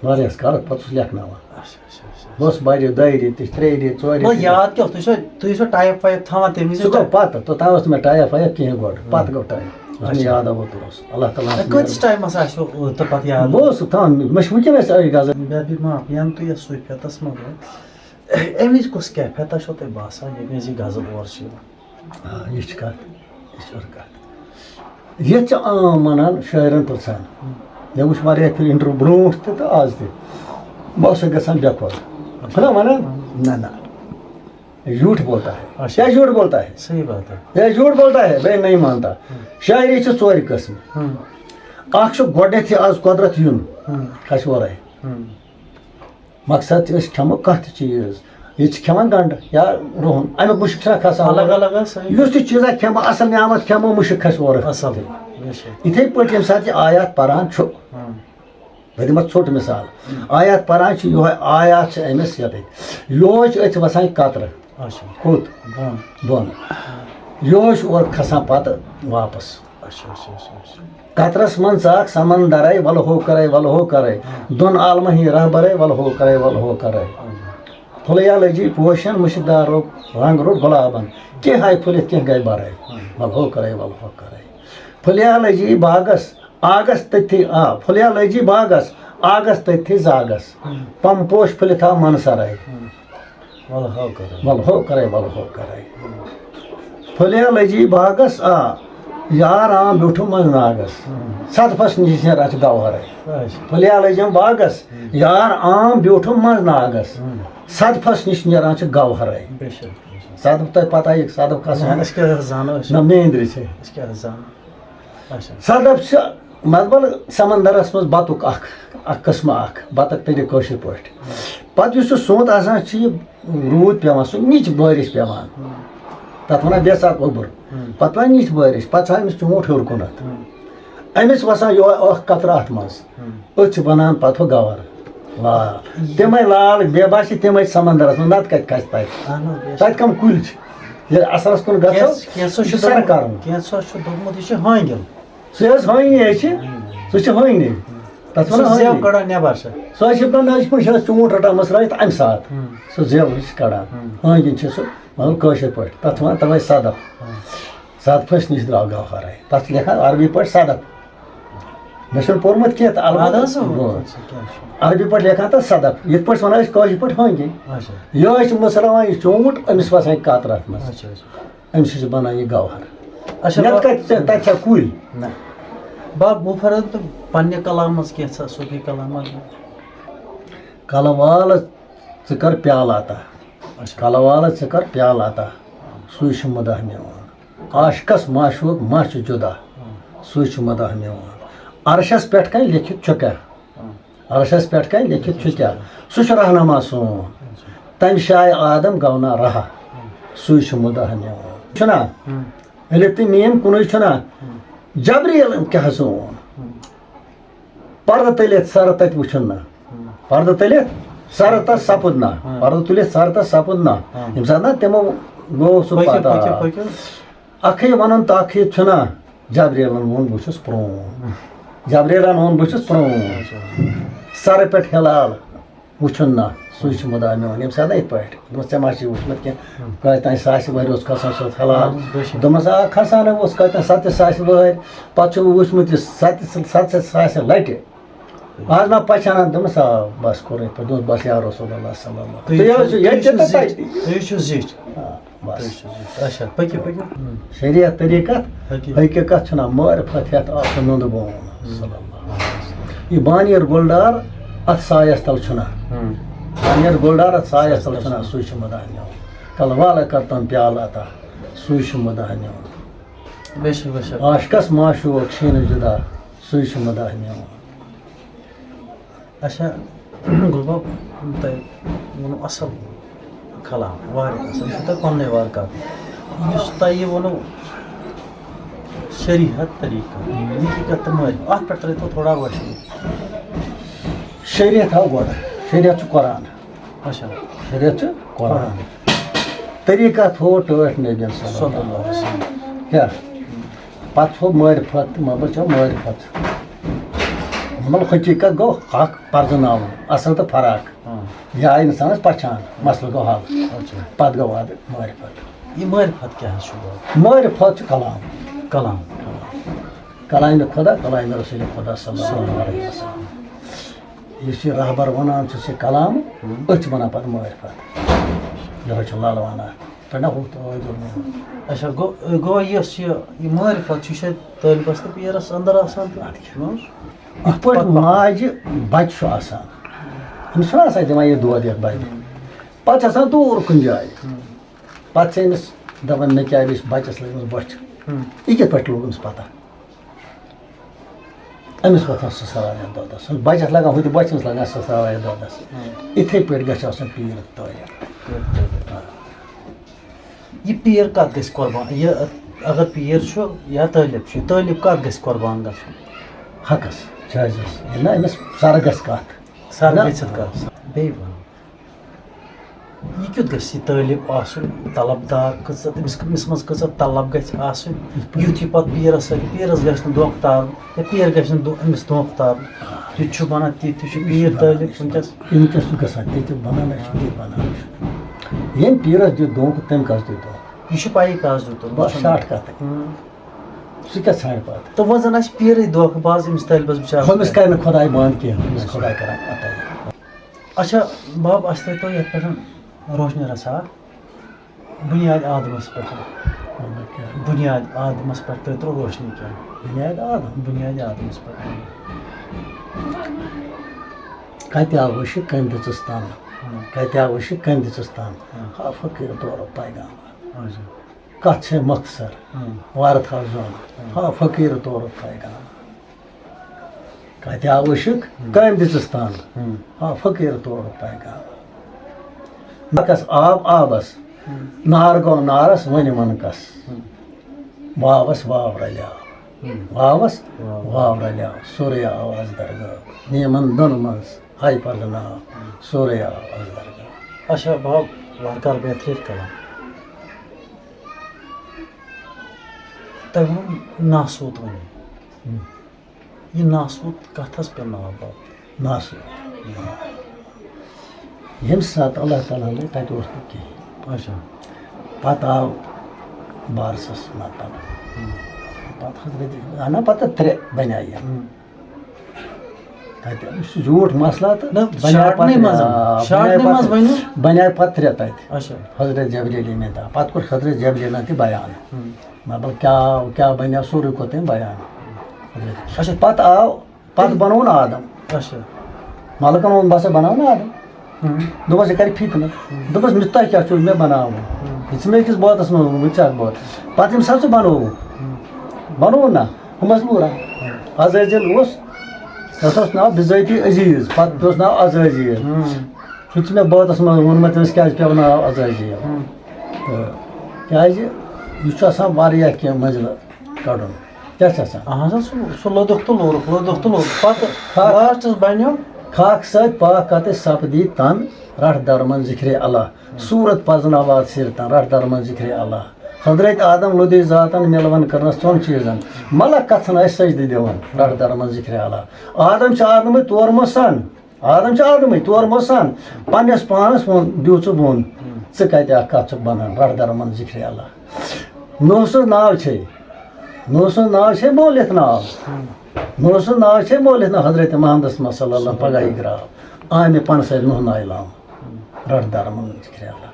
واریاہَس کالَس، پَتہٕ اوسُس لیکھناوان۔ اچھا، اچھا، اچھا۔ بہٕ اوسُس بَجہِ دۄیہِ ریٚتہِ، ترٛیٚیہِ ریٚتہِ، ژورِ نہ، ریٚتہِ۔ یاد کیٛاہ اوس؟ تُہۍ چھُوا، تُہۍ ٲسوا ٹایپ وایپ تھاوان تَمہِ وِزِ؟ سُہ گوٚو پَتہٕ، تہٕ تَتھ اوس نہٕ مےٚ ٹایپ وایپ کِہیٖنۍ گۄڈٕ۔ پَتہٕ گوٚو ٹایپ۔ یُس مےٚ اچھا۔ یاد آو، اوترٕ اوس۔ اللہ تعالیٰ ہَس نہ، کۭتِس ٹایمَس آسہِ ہُہ تہٕ پَتہٕ یاد؟ بہٕ اوسُس تھاوان، مےٚ چھِ وٕنکیٚنَس أتھۍ غزل۔ بے بی معاف، یَنہٕ تُہۍ یَتھ صوٗفیتَس منٛز وٲتۍ، اَمِچ کُس کیفیتا چھو تۄہہِ باسان، ییٚمہِ وِزِ یہِ غزل اورٕ چھِ یِوان؟ آ، یہِ چھِ کَتھ۔ یہِ چھِ اورٕ کَتھ۔ ییٚتہِ چھِ عام وَنان، شٲعرَن پِرٛژھان۔ مےٚ وٕچھ واریاہ پھِرِ انٹرویو برونٛٹھ تہِ تہٕ آز تہِ۔ بہٕ اوسُس گژھان بے خۄد۔ چھُنہ وَنان؟ نہ، نہ۔ یہ جھوٹ بولتا ہے۔ اچھا۔ یہ جھوٹ بولتا ہے۔ صحیح بات ہے۔ یہ جھوٹ بولتا ہے، میں نہیں مانتا۔ شاعری چھِ ژورِ قٕسمہٕ۔ ہم۔ اَکھ چھُ گۄڈٕنیتھٕے آز قۄدرت یُن، ہم۔ کھسہِ اورَے۔ ہم۔ مقصد چھِ أسۍ کھٮ۪مو کانٛہہ تہِ چیٖز۔ ییٚتہِ چھِ کھٮ۪وان گنٛڈٕ یا رُہُن، اَمیُک مُشُک چھُنہ کھسان الگ اورٕ؟ الگ حظ، صحیح۔ یُس تہِ چیٖزا کھٮ۪مو، اَصٕل نعمت کھٮ۪مو، مُشُک کھسہِ اورٕ۔ اَصٕل۔ بے شک۔ یِتھَے پٲٹھۍ ییٚمہِ ساتہٕ یہِ آیات پَران چھُ، ہم۔ بہٕ دِمہٕ اَتھ ژھوٚٹ مِثال۔ آیات پَران چھُ یِہوٚے، آیات چھِ أمِس یَتٕتھۍ۔ یِہوٚے چھُ أتھۍ وَسان قطرٕ۔ اچھا۔ کوٚت؟ بۄن۔ بۄن۔ یِہوٚے چھُ اورٕ کھسان پَتہٕ واپَس۔ اچھا، اچھا، اچھا، اچھا۔ قطرس منٛز ژاکھ سمندرے، ولہو کرے، ولہو کرے۔ دۄن عالمن ہی رہبرے، ولہو کرے، ولہو کرے۔ پھُلیا لٔجی پوشن، مُشکدارُک رنگ روٚٹ گۄلابن۔ کینٛہہ آیہِ پھُلِتھ، کینٛہہ گٔے برے۔ ولہو کرے، ولہو کرے۔ پھُلیا لٔجی باغس، آگس تٔتھی آ، پھُلیا لٔجی باغس، آگس تٔتھی زاگس۔ پم پوش پھُلِتھ آو منسرے۔ ولہو کرے۔ ولہو کرے، ولہو کرے۔ پھُلیا لٔجی باغس آ، یار عام بیوٗٹھُم منٛز ناگس۔ صدفس نِش نیران چھِ گوہرے۔ اچھا۔ پھُلیا لٔجِم باغس، یار عام بیوٗٹھُم منٛز ناگس۔ صدفس نِش نیران چھِ گوہرے۔ بے شک، بے شک۔ صدف تۄہہِ پتہ یہِ صدف کھسان۔ أسۍ کیٛاہ حظ زانو أسۍ؟ نہ، نیندرِ چھِ۔ أسۍ کیٛاہ حظ زانو؟ اچھا۔ صدف چھِ مطلب سمندرس منٛز بتُک اکھ، اکھ قٕسمہٕ اکھ، بتخ تٔلِو کٲشِر پٲٹھۍ۔ پتہٕ یُس یہِ سونٛت آسان چھِ، یہِ روٗد پٮ۪وان، سُہ نِچ بٲرِش پٮ۪وان، تتھ ونان بیساکھ اوٚبُر۔ پتہٕ پٮ۪وان نِچ بٲرِش، پتہٕ چھُ أمِس ژوٗنٛٹھ ہیوٚر کُنتھ۔ أمِس وسان یِہوٚے اکھ قطرٕ اتھ منٛز۔ أتھۍ چھِ بنان پتہٕ ہُہ گوہر۔ لال۔ تِمے لال بے باسہِ تِمے سمندرس منٛز، نتہٕ کتہِ کھسہِ تتہِ؟ اہن حظ، بے شک۔ تتہِ کم کُلۍ چھِ؟ ییٚلہِ اصلس کُن گژھو، کینٛژھ، کینٛژھو یہِ چھُ چھُ سرٕ دوٚپمُت، کرُن۔ کینٛژھو چھُ دوٚپمُت، یہِ چھُ ہٲنگِل۔ سُہ حظ ہٲنی ہے چھِ، سُہ چھِ ہٲنی۔ تتھ سُہ ونان زٮ۪و ہٲنی۔ کڑان نٮ۪بر چھِ۔ سُہ حظ چھِ دپان، نہ، یہِ چھُ کُنہِ جایہِ ژوٗنٛٹھ رٹان مٔژھ رٲوِتھ، تمہِ ساتہٕ۔ سُہ زٮ۪و چھِ کڑان۔ ہٲنگِن چھِ سُہ، مطلب، کٲشِر پٲٹھۍ۔ تتھ چھِ ونان توے صدف۔ صدفس نِش درٛاو گوہرے۔ تتھ چھِ لیکھان عربی پٲٹھۍ صدف۔ مےٚ چھُنہٕ پوٚرمُت کینٛہہ تہٕ البتہ اہن حظ، اۭں۔ گوٚو۔ اچھا، یِہوٚے چھِ مٔژراوان یہِ ژوٗنٛٹھ، أمِس وسان قطرٕ اتھ منٛز۔ اچھا، اچھا۔ أمِس سۭتۍ چھِ بنان یہِ گوہر۔ اچھا، نتہٕ بہٕ، کتہِ ژےٚ، تتہِ چھا کُلۍ؟ نہ۔ بہٕ، بہٕ پھرٕ تہٕ پننہِ کلامہٕ منٛز کینٛژھا، صوفی کلام منٛز۔ کلہٕ وال ژٕ کر پیالہٕ عطا۔ اچھا۔ کلہٕ وال ژٕ کر پیالہٕ عطا۔ سُے چھُ مداح میون۔ عاشقس معشوق ما چھُ جدا۔ سُے چھُ مداح میون۔ عرشس پٮ۪ٹھ کَنہِ لیکھِتھ چھُ کیٛاہ؟ عرشس پٮ۪ٹھ کَنہِ لیکھِتھ چھُ کیٛاہ؟ سُہ چھُ رہنما سون۔ تمہِ شایہِ آدم گوٚو نا رہا۔ سُے چھُ مداح میون۔ چھُنا؟ الف تہٕ میٖم کُنُے چھُنہ؟ جبریٖل کیٛاہ حظ اوٚن؟ پردٕ تٔلِتھ سرٕ تتہِ وٕچھُن نہ۔ پردٕ تٔلِتھ سرٕ تتھ سپُد نہ۔ پردٕ تُلِتھ سرٕ تتھ سپُد نہ۔ ییٚمہِ ساتہٕ نہ تِمو گوٚو سُہ پتہ۔ اکھٕے ونُن تاکھٕے چھُنہ؟ جبریٖلن ووٚن، بہٕ چھُس پرٛون۔ جبریٖلن ووٚن، بہٕ چھُس پرٛون۔ سرٕ پٮ۪ٹھ ہلال وٕچھُن نہ، سُے چھُ مُدا میون۔ ییٚمہِ ساتہٕ نہ یِتھ پٲٹھۍ دوٚپمَس، ژےٚ ما چھُے وٕچھمُت کینٛہہ؟ کٲتۍ تانۍ ساسہِ ؤہرِ اوس کھسان سُہ ہلال۔ دوٚپمَس، آ، کھسان اوس کٲتۍ تانۍ ستہِ ساسہِ ؤہرِ۔ پتہٕ چھُ وٕچھمُت یہِ ستہِ، ستہِ ساسہِ لٹہِ۔ آز ما پہچانان؟ دوٚپمَس، آ، بس کوٚر یِتھ پٲٹھۍ۔ دوٚپمَس، بس یا رسول اللہ صلی اللہ۔ تُہۍ تُہۍ حظ چھِو، چھِو، ییٚتہِ تُہۍ تہِ چھِو تَتہِ۔ زِٹھۍ، تُہۍ چھِو زِٹھۍ۔ آ، بس۔ تُہۍ چھِو زِٹھۍ۔ اچھا، پٔکِو، پٔکِو۔ شریعت طریٖقت، حقیٖقت۔ حقیقت چھُنہ معرفت ہٮ۪تھ آسُن نُنٛدٕ بون۔ صلی اللہ علیہ وسلم۔ یہِ بانیر گُلڈار اَتھ سایَس تَل چھُنہ۔ بانیر گُلڈار اَتھ سایَس تَل چھُنہ، سُے چھُ مُدا میون۔ کَلہٕ والہٕ کَر تِم پیالہٕ عطا، سُے چھُ مُدا میون۔ بے شک، بے شک۔ عاشقس معشوق شیٖنہٕ جُدا، سُے چھُ مُدا میون۔ اچھا، گُل بب، تۄہہِ ووٚنوُ اَصٕل کلام، واریاہ اَصٕل۔ یہِ چھُ تۄہہِ پنٛنُے وارٕ کَتھ۔ یُس تۄہہِ یہِ ووٚنوُ شریعت طریٖقہٕ، حقیٖقت تہٕ معرفت، اَتھ پٮ۪ٹھ ترٛٲیتو تھوڑا روشنی۔ شریعت ہاو گۄڈٕ، شریعت چھُ قرآن۔ اچھا۔ شریعت چھُ قرآن۔ طریٖقہ تھوٚو ٹٲٹھۍ نبیَن صلی اللہ علیہ وسلم۔ کیٛاہ؟ پتہٕ تھوٚو معرفت، مطلب چھُ معرفت۔ مطلب حقیٖقت گوٚو حق پرزٕناوُن، اصل تہٕ فرق۔ ہاں۔ یہِ آیہِ انسانس پہچان، مسلہٕ گوٚو حل۔ اچھا۔ پتہٕ گوٚو وارٕ معرفت۔ یہِ معرفت کیٛاہ حظ چھُ گوٚو؟ معرفت چھُ کلام۔ کلام۔ کلامِ خدا، کلامِ رسول خدا صلی اللہ علیہ وسلم۔ یُس یہِ رہبر وَنان چھُ، یہِ کلام، ہُم۔ أتھۍ چھِ وَنان پَتہٕ معرفت۔ یِہوٚے چھُ لَل وَنان۔ تۄہہِ نہ ہوٗت ٲدیُل نہٕ۔ اچھا، گوٚو، گوٚو یۄس یہِ، یہِ معرفت چھُ، یہِ چھا طٲلبَس تہٕ پیرَس اَندَر آسان تہٕ؟ اَدٕ کیٛاہ۔ ہُم؟ یِتھ پٲٹھۍ ماجہِ بَچہِ چھُ آسان، أمِس چھُنہ آسان دِوان یہِ دۄد یَتھ بَچہِ۔ ہُم۔ پَتہٕ چھِ آسان دوٗر کُنہِ جایہِ۔ ہُم۔ پَتہٕ چھِ أمِس دَپان، مےٚ کیٛاہ، أمِس بَچَس لٔج أمِس بۄچھِ۔ ہُم۔ یہِ کِتھ پٲٹھۍ لوٚگ أمِس پَتہ؟ أمِس وۄتھان سٕسراو یَتھ دۄدَس۔ بَچَس لَگان ہُتہِ، بَچَس لَگان سٕسراو یَتھ دۄدَس۔ ہُم۔ یِتھَے پٲٹھۍ گژھِ آسُن پیٖر طٲلب۔ یہِ پیٖر کَتھ گژھِ قۄربان؟ یہِ اگر پیٖر چھُ یا طٲلب چھُ، طٲلب کَتھ گژھِ قۄربان گژھُن؟ حقَس، جٲیزَس۔ ییٚلہِ نہ أمِس سَر گژھِ کَتھ۔ سَر نہ۔ گٔژھِتھ کَتھ۔ بیٚیہِ وَن۔ یہِ کیُتھ گژھِ یہِ طٲلب آسُن، طلب دار کۭژاہ، أمِس، أمِس منٛز کۭژاہ طلب گژھِ آسٕنۍ، یُتھ یہِ پَتہٕ پیٖرَس سۭتۍ، پیٖرَس گژھِ نہٕ دھوکہٕ تارُن، یا پیٖر گژھِ نہٕ دھو-، أمِس دھوکہٕ تارُن۔ یہِ تہِ چھُ بَنان، تہِ تہِ چھُ پیٖر طٲلب وٕنکیٚس۔ یِم کیٛاہ چھُ گژھان، تہِ تہِ بَنان چھُ، تہِ بَنان چھُ۔ ییٚمۍ پیٖرَس دیُت دھوکہٕ، تٔمۍ کَس دیُت دھوکہٕ۔ یہِ چھُ پَیی کَس دیُت دھوکہٕ۔ بَس شاٹ کَتھٕے۔ اۭں۔ سُہ کیٛاہ ژھانٛڈِ پَتہٕ؟ تہٕ وۄنۍ زَن آسہِ پیٖرٕے دھوکہٕ باز أمِس طٲلبَس بِچارَس۔ ہُمِس کَرِ نہٕ خۄداے بنٛد کینٛہہ، ہُمِس خۄداے کَران عطا۔ اچھا، باب، اَسہِ تھٲیتو یَتھ پٮ۪ٹھ روشنی رژھا، بُنیاد آدمَس پٮ۪ٹھ۔ مطلب کیٛاہ؟ بُنیاد آدمَس پٮ۪ٹھ ترٛٲیتو روشنی کینٛہہ۔ بُنیاد آدم؟ بُنیاد آدمَس پٮ۪ٹھ۔ کَتہِ آو أشہِ، کٔمۍ دِژٕس تَن؟ ہاں۔ کَتہِ آو أشہِ، کٔمۍ دِژٕس تَن؟ ہاں۔ ہا فقیٖر دورُک پیغام۔ اچھا۔ کَتھ چھے مۄختصر، ہاں۔ وارٕ تھاو زوٚن۔ ہاں۔ ہا فقیٖر دورُک پیغام۔ کَتہِ آو عشق؟ ہم۔ کٔمۍ دِژٕس تَن؟ ہم۔ آ، فقیٖر طور پیغام۔ نَکَس آب آبَس، ہم۔ نار گوٚو نارَس وۄنۍ وَنکَس۔ ہم۔ واوَس واو رَلیو۔ ہم۔ واوَس واو۔ واو رَلیو۔ سورُے آو از درگاہ۔ نیمَن دۄن منٛز ہاے پَرزٕ ناو۔ ہم۔ سورُے آو از درگاہ۔ اچھا، باب، وارٕ کارٕ بہتریٖن کَلام۔ تۄہہِ ووٚنوُ ناسوت وَنُن۔ ہم۔ یہِ ناسوت کَتھ حظ پیوٚو ناو پَتہٕ؟ ناسوت۔ ییٚمہِ ساتہٕ اللہ تعالیٰ ہن تَتہِ اوس نہٕ کِہیٖنۍ۔ اچھا۔ پَتہٕ آو بارسَس مطلب۔ ہم۔ پَتہٕ حضرت، اَنا پَتہٕ ترٛےٚ بَنے یِم۔ ہم۔ تَتہِ، یہِ چھُ زیوٗٹھ مسلہٕ تہٕ نہ، بَنے شاٹنٕے پَتہٕ، منٛز، آ، شاٹنٕے بَنے منٛز پَتہٕ، ؤنِو۔ بَنے پَتہٕ ترٛےٚ تَتہِ۔ اچھا۔ حضرت جبریٖل ییٚمہِ دۄہ۔ پَتہٕ کوٚر حضرت جبریٖلَن تہِ بیان۔ ہم۔ مطلب، کیٛاہ آو، کیٛاہ بَنیو، سورُے کوٚر تٔمۍ بیان۔ اچھا۔ پَتہٕ آو، پَتہٕ بَنووُن آدم۔ اچھا۔ مَلکَن ووٚن، بہٕ ہسا بَناوٕ نہٕ آدم۔ ہم۔ دوٚپمَس، یہِ کَرِ فِتنہٕ۔ ہم۔ دوٚپمَس، مےٚ، تۄہہِ کیٛاہ چھُو مےٚ بَناوُن؟ ہم۔ یہِ ژٕ مےٚ أکِس بٲتَس منٛز ووٚنمُت، ژےٚ اَتھ بٲتَس۔ پَتہٕ ییٚمہِ ساتہٕ سُہ بَنووُکھ، ہم۔ بَنووُن نہ، ہُمَس لوٗرا۔ ہم۔ عزٲزِل اوس، تَس اوس ناو بِذٲتی عزیٖز، پَتہٕ پیوٚس ناو عزٲزیٖل۔ ہم۔ سُہ تہِ چھُ مےٚ بٲتَس منٛز ووٚنمُت، تٔمِس کیٛازِ پیوٚو ناو عزٲزیٖل؟ ہم۔ تہٕ کیٛازِ یہِ چھُ آسان واریاہ کینٛہہ مٔنٛزلہٕ کَڑُن۔ کیٛاہ چھُ آسان؟ اَہَن سا، سُہ، سُہ لوٚدُکھ تہٕ لوٚرُکھ، لوٚدُکھ تہٕ لوٚرُکھ۔ پَتہٕ خاک، lastس بَنیو۔ خاکہٕ سۭتۍ پاک کَتٕچ سَپدی تَن، رَٹھ دَرمَن ذِکرِ اللہ۔ صوٗرت پَزناواد سِرتَن، رَٹھ دَرمَن ذِکرِ اللہ۔ حضرت آدم لوٚدُے ذاتَن، مِلوَن کٔرنَس ژۄن چیٖزَن۔ مَلَکھ کَتھَن ٲسۍ سجدٕ دِوان، رَٹھ دَرمَن ذِکرِ اللہ۔ آدم چھُ آدمٕے تور مَسان۔ آدم چھُ آدمٕے، تور مَسان۔ پننِس پانس ووٚن، دیُت ژٕ بۄن۔ ژٕ کتہِ اکھ کتھ چھُکھ بنان؟ رٹھ درمن ذِکرِ اللہ۔ نوح سٕنٛز ناو چھے، نوح سٕنٛز ناو چھے مولِتھ ناو۔ نوح سٕنٛز ناو چھے مولِتھ ناو، حضرت محمدس منٛز صلی اللہ پگاہ یہِ گراو۔ آمہِ پنہٕ سۭتۍ نوح ناوِ لام۔ رٹھ درمن ذِکرِ اللہ۔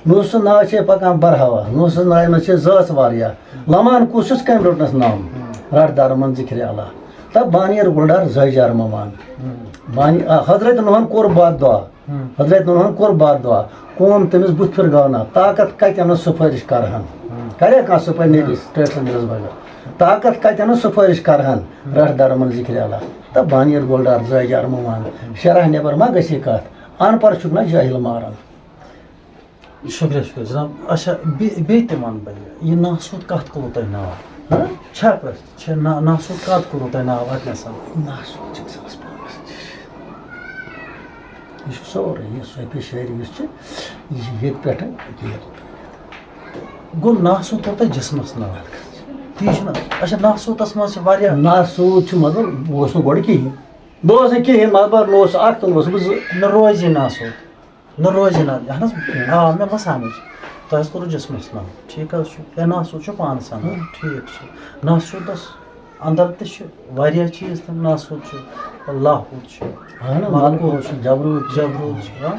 نوح سٕنٛز ناو چھے پکان برہوا، نوح سٕنٛز ناوِ منٛز چھے زٲژ واریاہ۔ لمان کُس چھُس، کٔمۍ روٚٹنس نام؟ رٹھ درمن ذِکرِ اللہ۔ تہٕ بانیر گُلڈار زٲوۍ جار ممان۔ بانی-، آ، حضرت نوحن کوٚر بد دعا۔ حضرت نوحن کوٚر بد دعا۔ قوم تٔمِس بُتھ پھِرگاونا، طاقت کتہِ انس سفٲرِش کرہن؟ کرے کانٛہہ سفٲرِش نبی ٹٲٹھۍ سٕنٛدِ رٕژ بغٲر؟ طاقت کتہِ انس سفٲرِش کرہن؟ رٹھ درمن ذِکرِ اللہ۔ تہٕ بانیر گُلڈار زٲوۍ جار ممان۔ شرح نٮ۪بر ما گژھِ یہِ کتھ؟ ان پڑھ چھُکھ نہ جٲہِل ماران۔ شُکریہ، شُکریہ جناب۔ اچھا، بیٚیہِ، بیٚیہِ تہِ وَنہٕ بہٕ یہِ، یہِ ناسوٗد کَتھ کوٚروٕ تۄہہِ ناو؟ ہہ؟ چھا پرٛژھ-، چھا نا-، ناسوٗد کَتھ کوٚروٕ تۄہہِ ناو اَتہِ نَسَن؟ ناسوٗد چھِ اِنسانَس پانَس نِش۔ یہِ چھُ سورُے، یہِ صوفی شٲعری یُس چھِ، یہِ چھِ ییٚتہِ پٮ۪ٹھٕ ییٚتہِ۔ گوٚو ناسوٗد کوٚر تۄہہِ جِسمَس ناو؟ تی چھُنہ؟ اچھا، ناسوٗدَس منٛز چھِ واریاہ۔ ناسوٗد چھُ مطلب، بہٕ اوسُس نہٕ گۄڈٕ کِہیٖنۍ۔ بہٕ اوسُس نہٕ کِہیٖنۍ، مطلب، نہٕ اوس اَکھ تہٕ نہٕ اوسُس بہٕ زٕ۔ نہ روزِ ناسوٗد۔ نہ روزِ نہ، اہن حظ، آ، مےٚ باسان حظ۔ تۄہہِ حظ کوٚروٕ جِسمَس ناو، ٹھیٖک حظ چھُ۔ یا ناسوٗد چھُ پانَس اَندَر، ٹھیٖک چھُ۔ ناسوٗدَس اَندَر تہِ چھِ واریاہ چیٖز تہٕ ناسوٗد چھُ، لاہوٗد چھُ، اہن حظ، ملکوٗت ملکوٗت چھُ، جبروٗت چھُ۔ جبروٗت چھُ، ہاں۔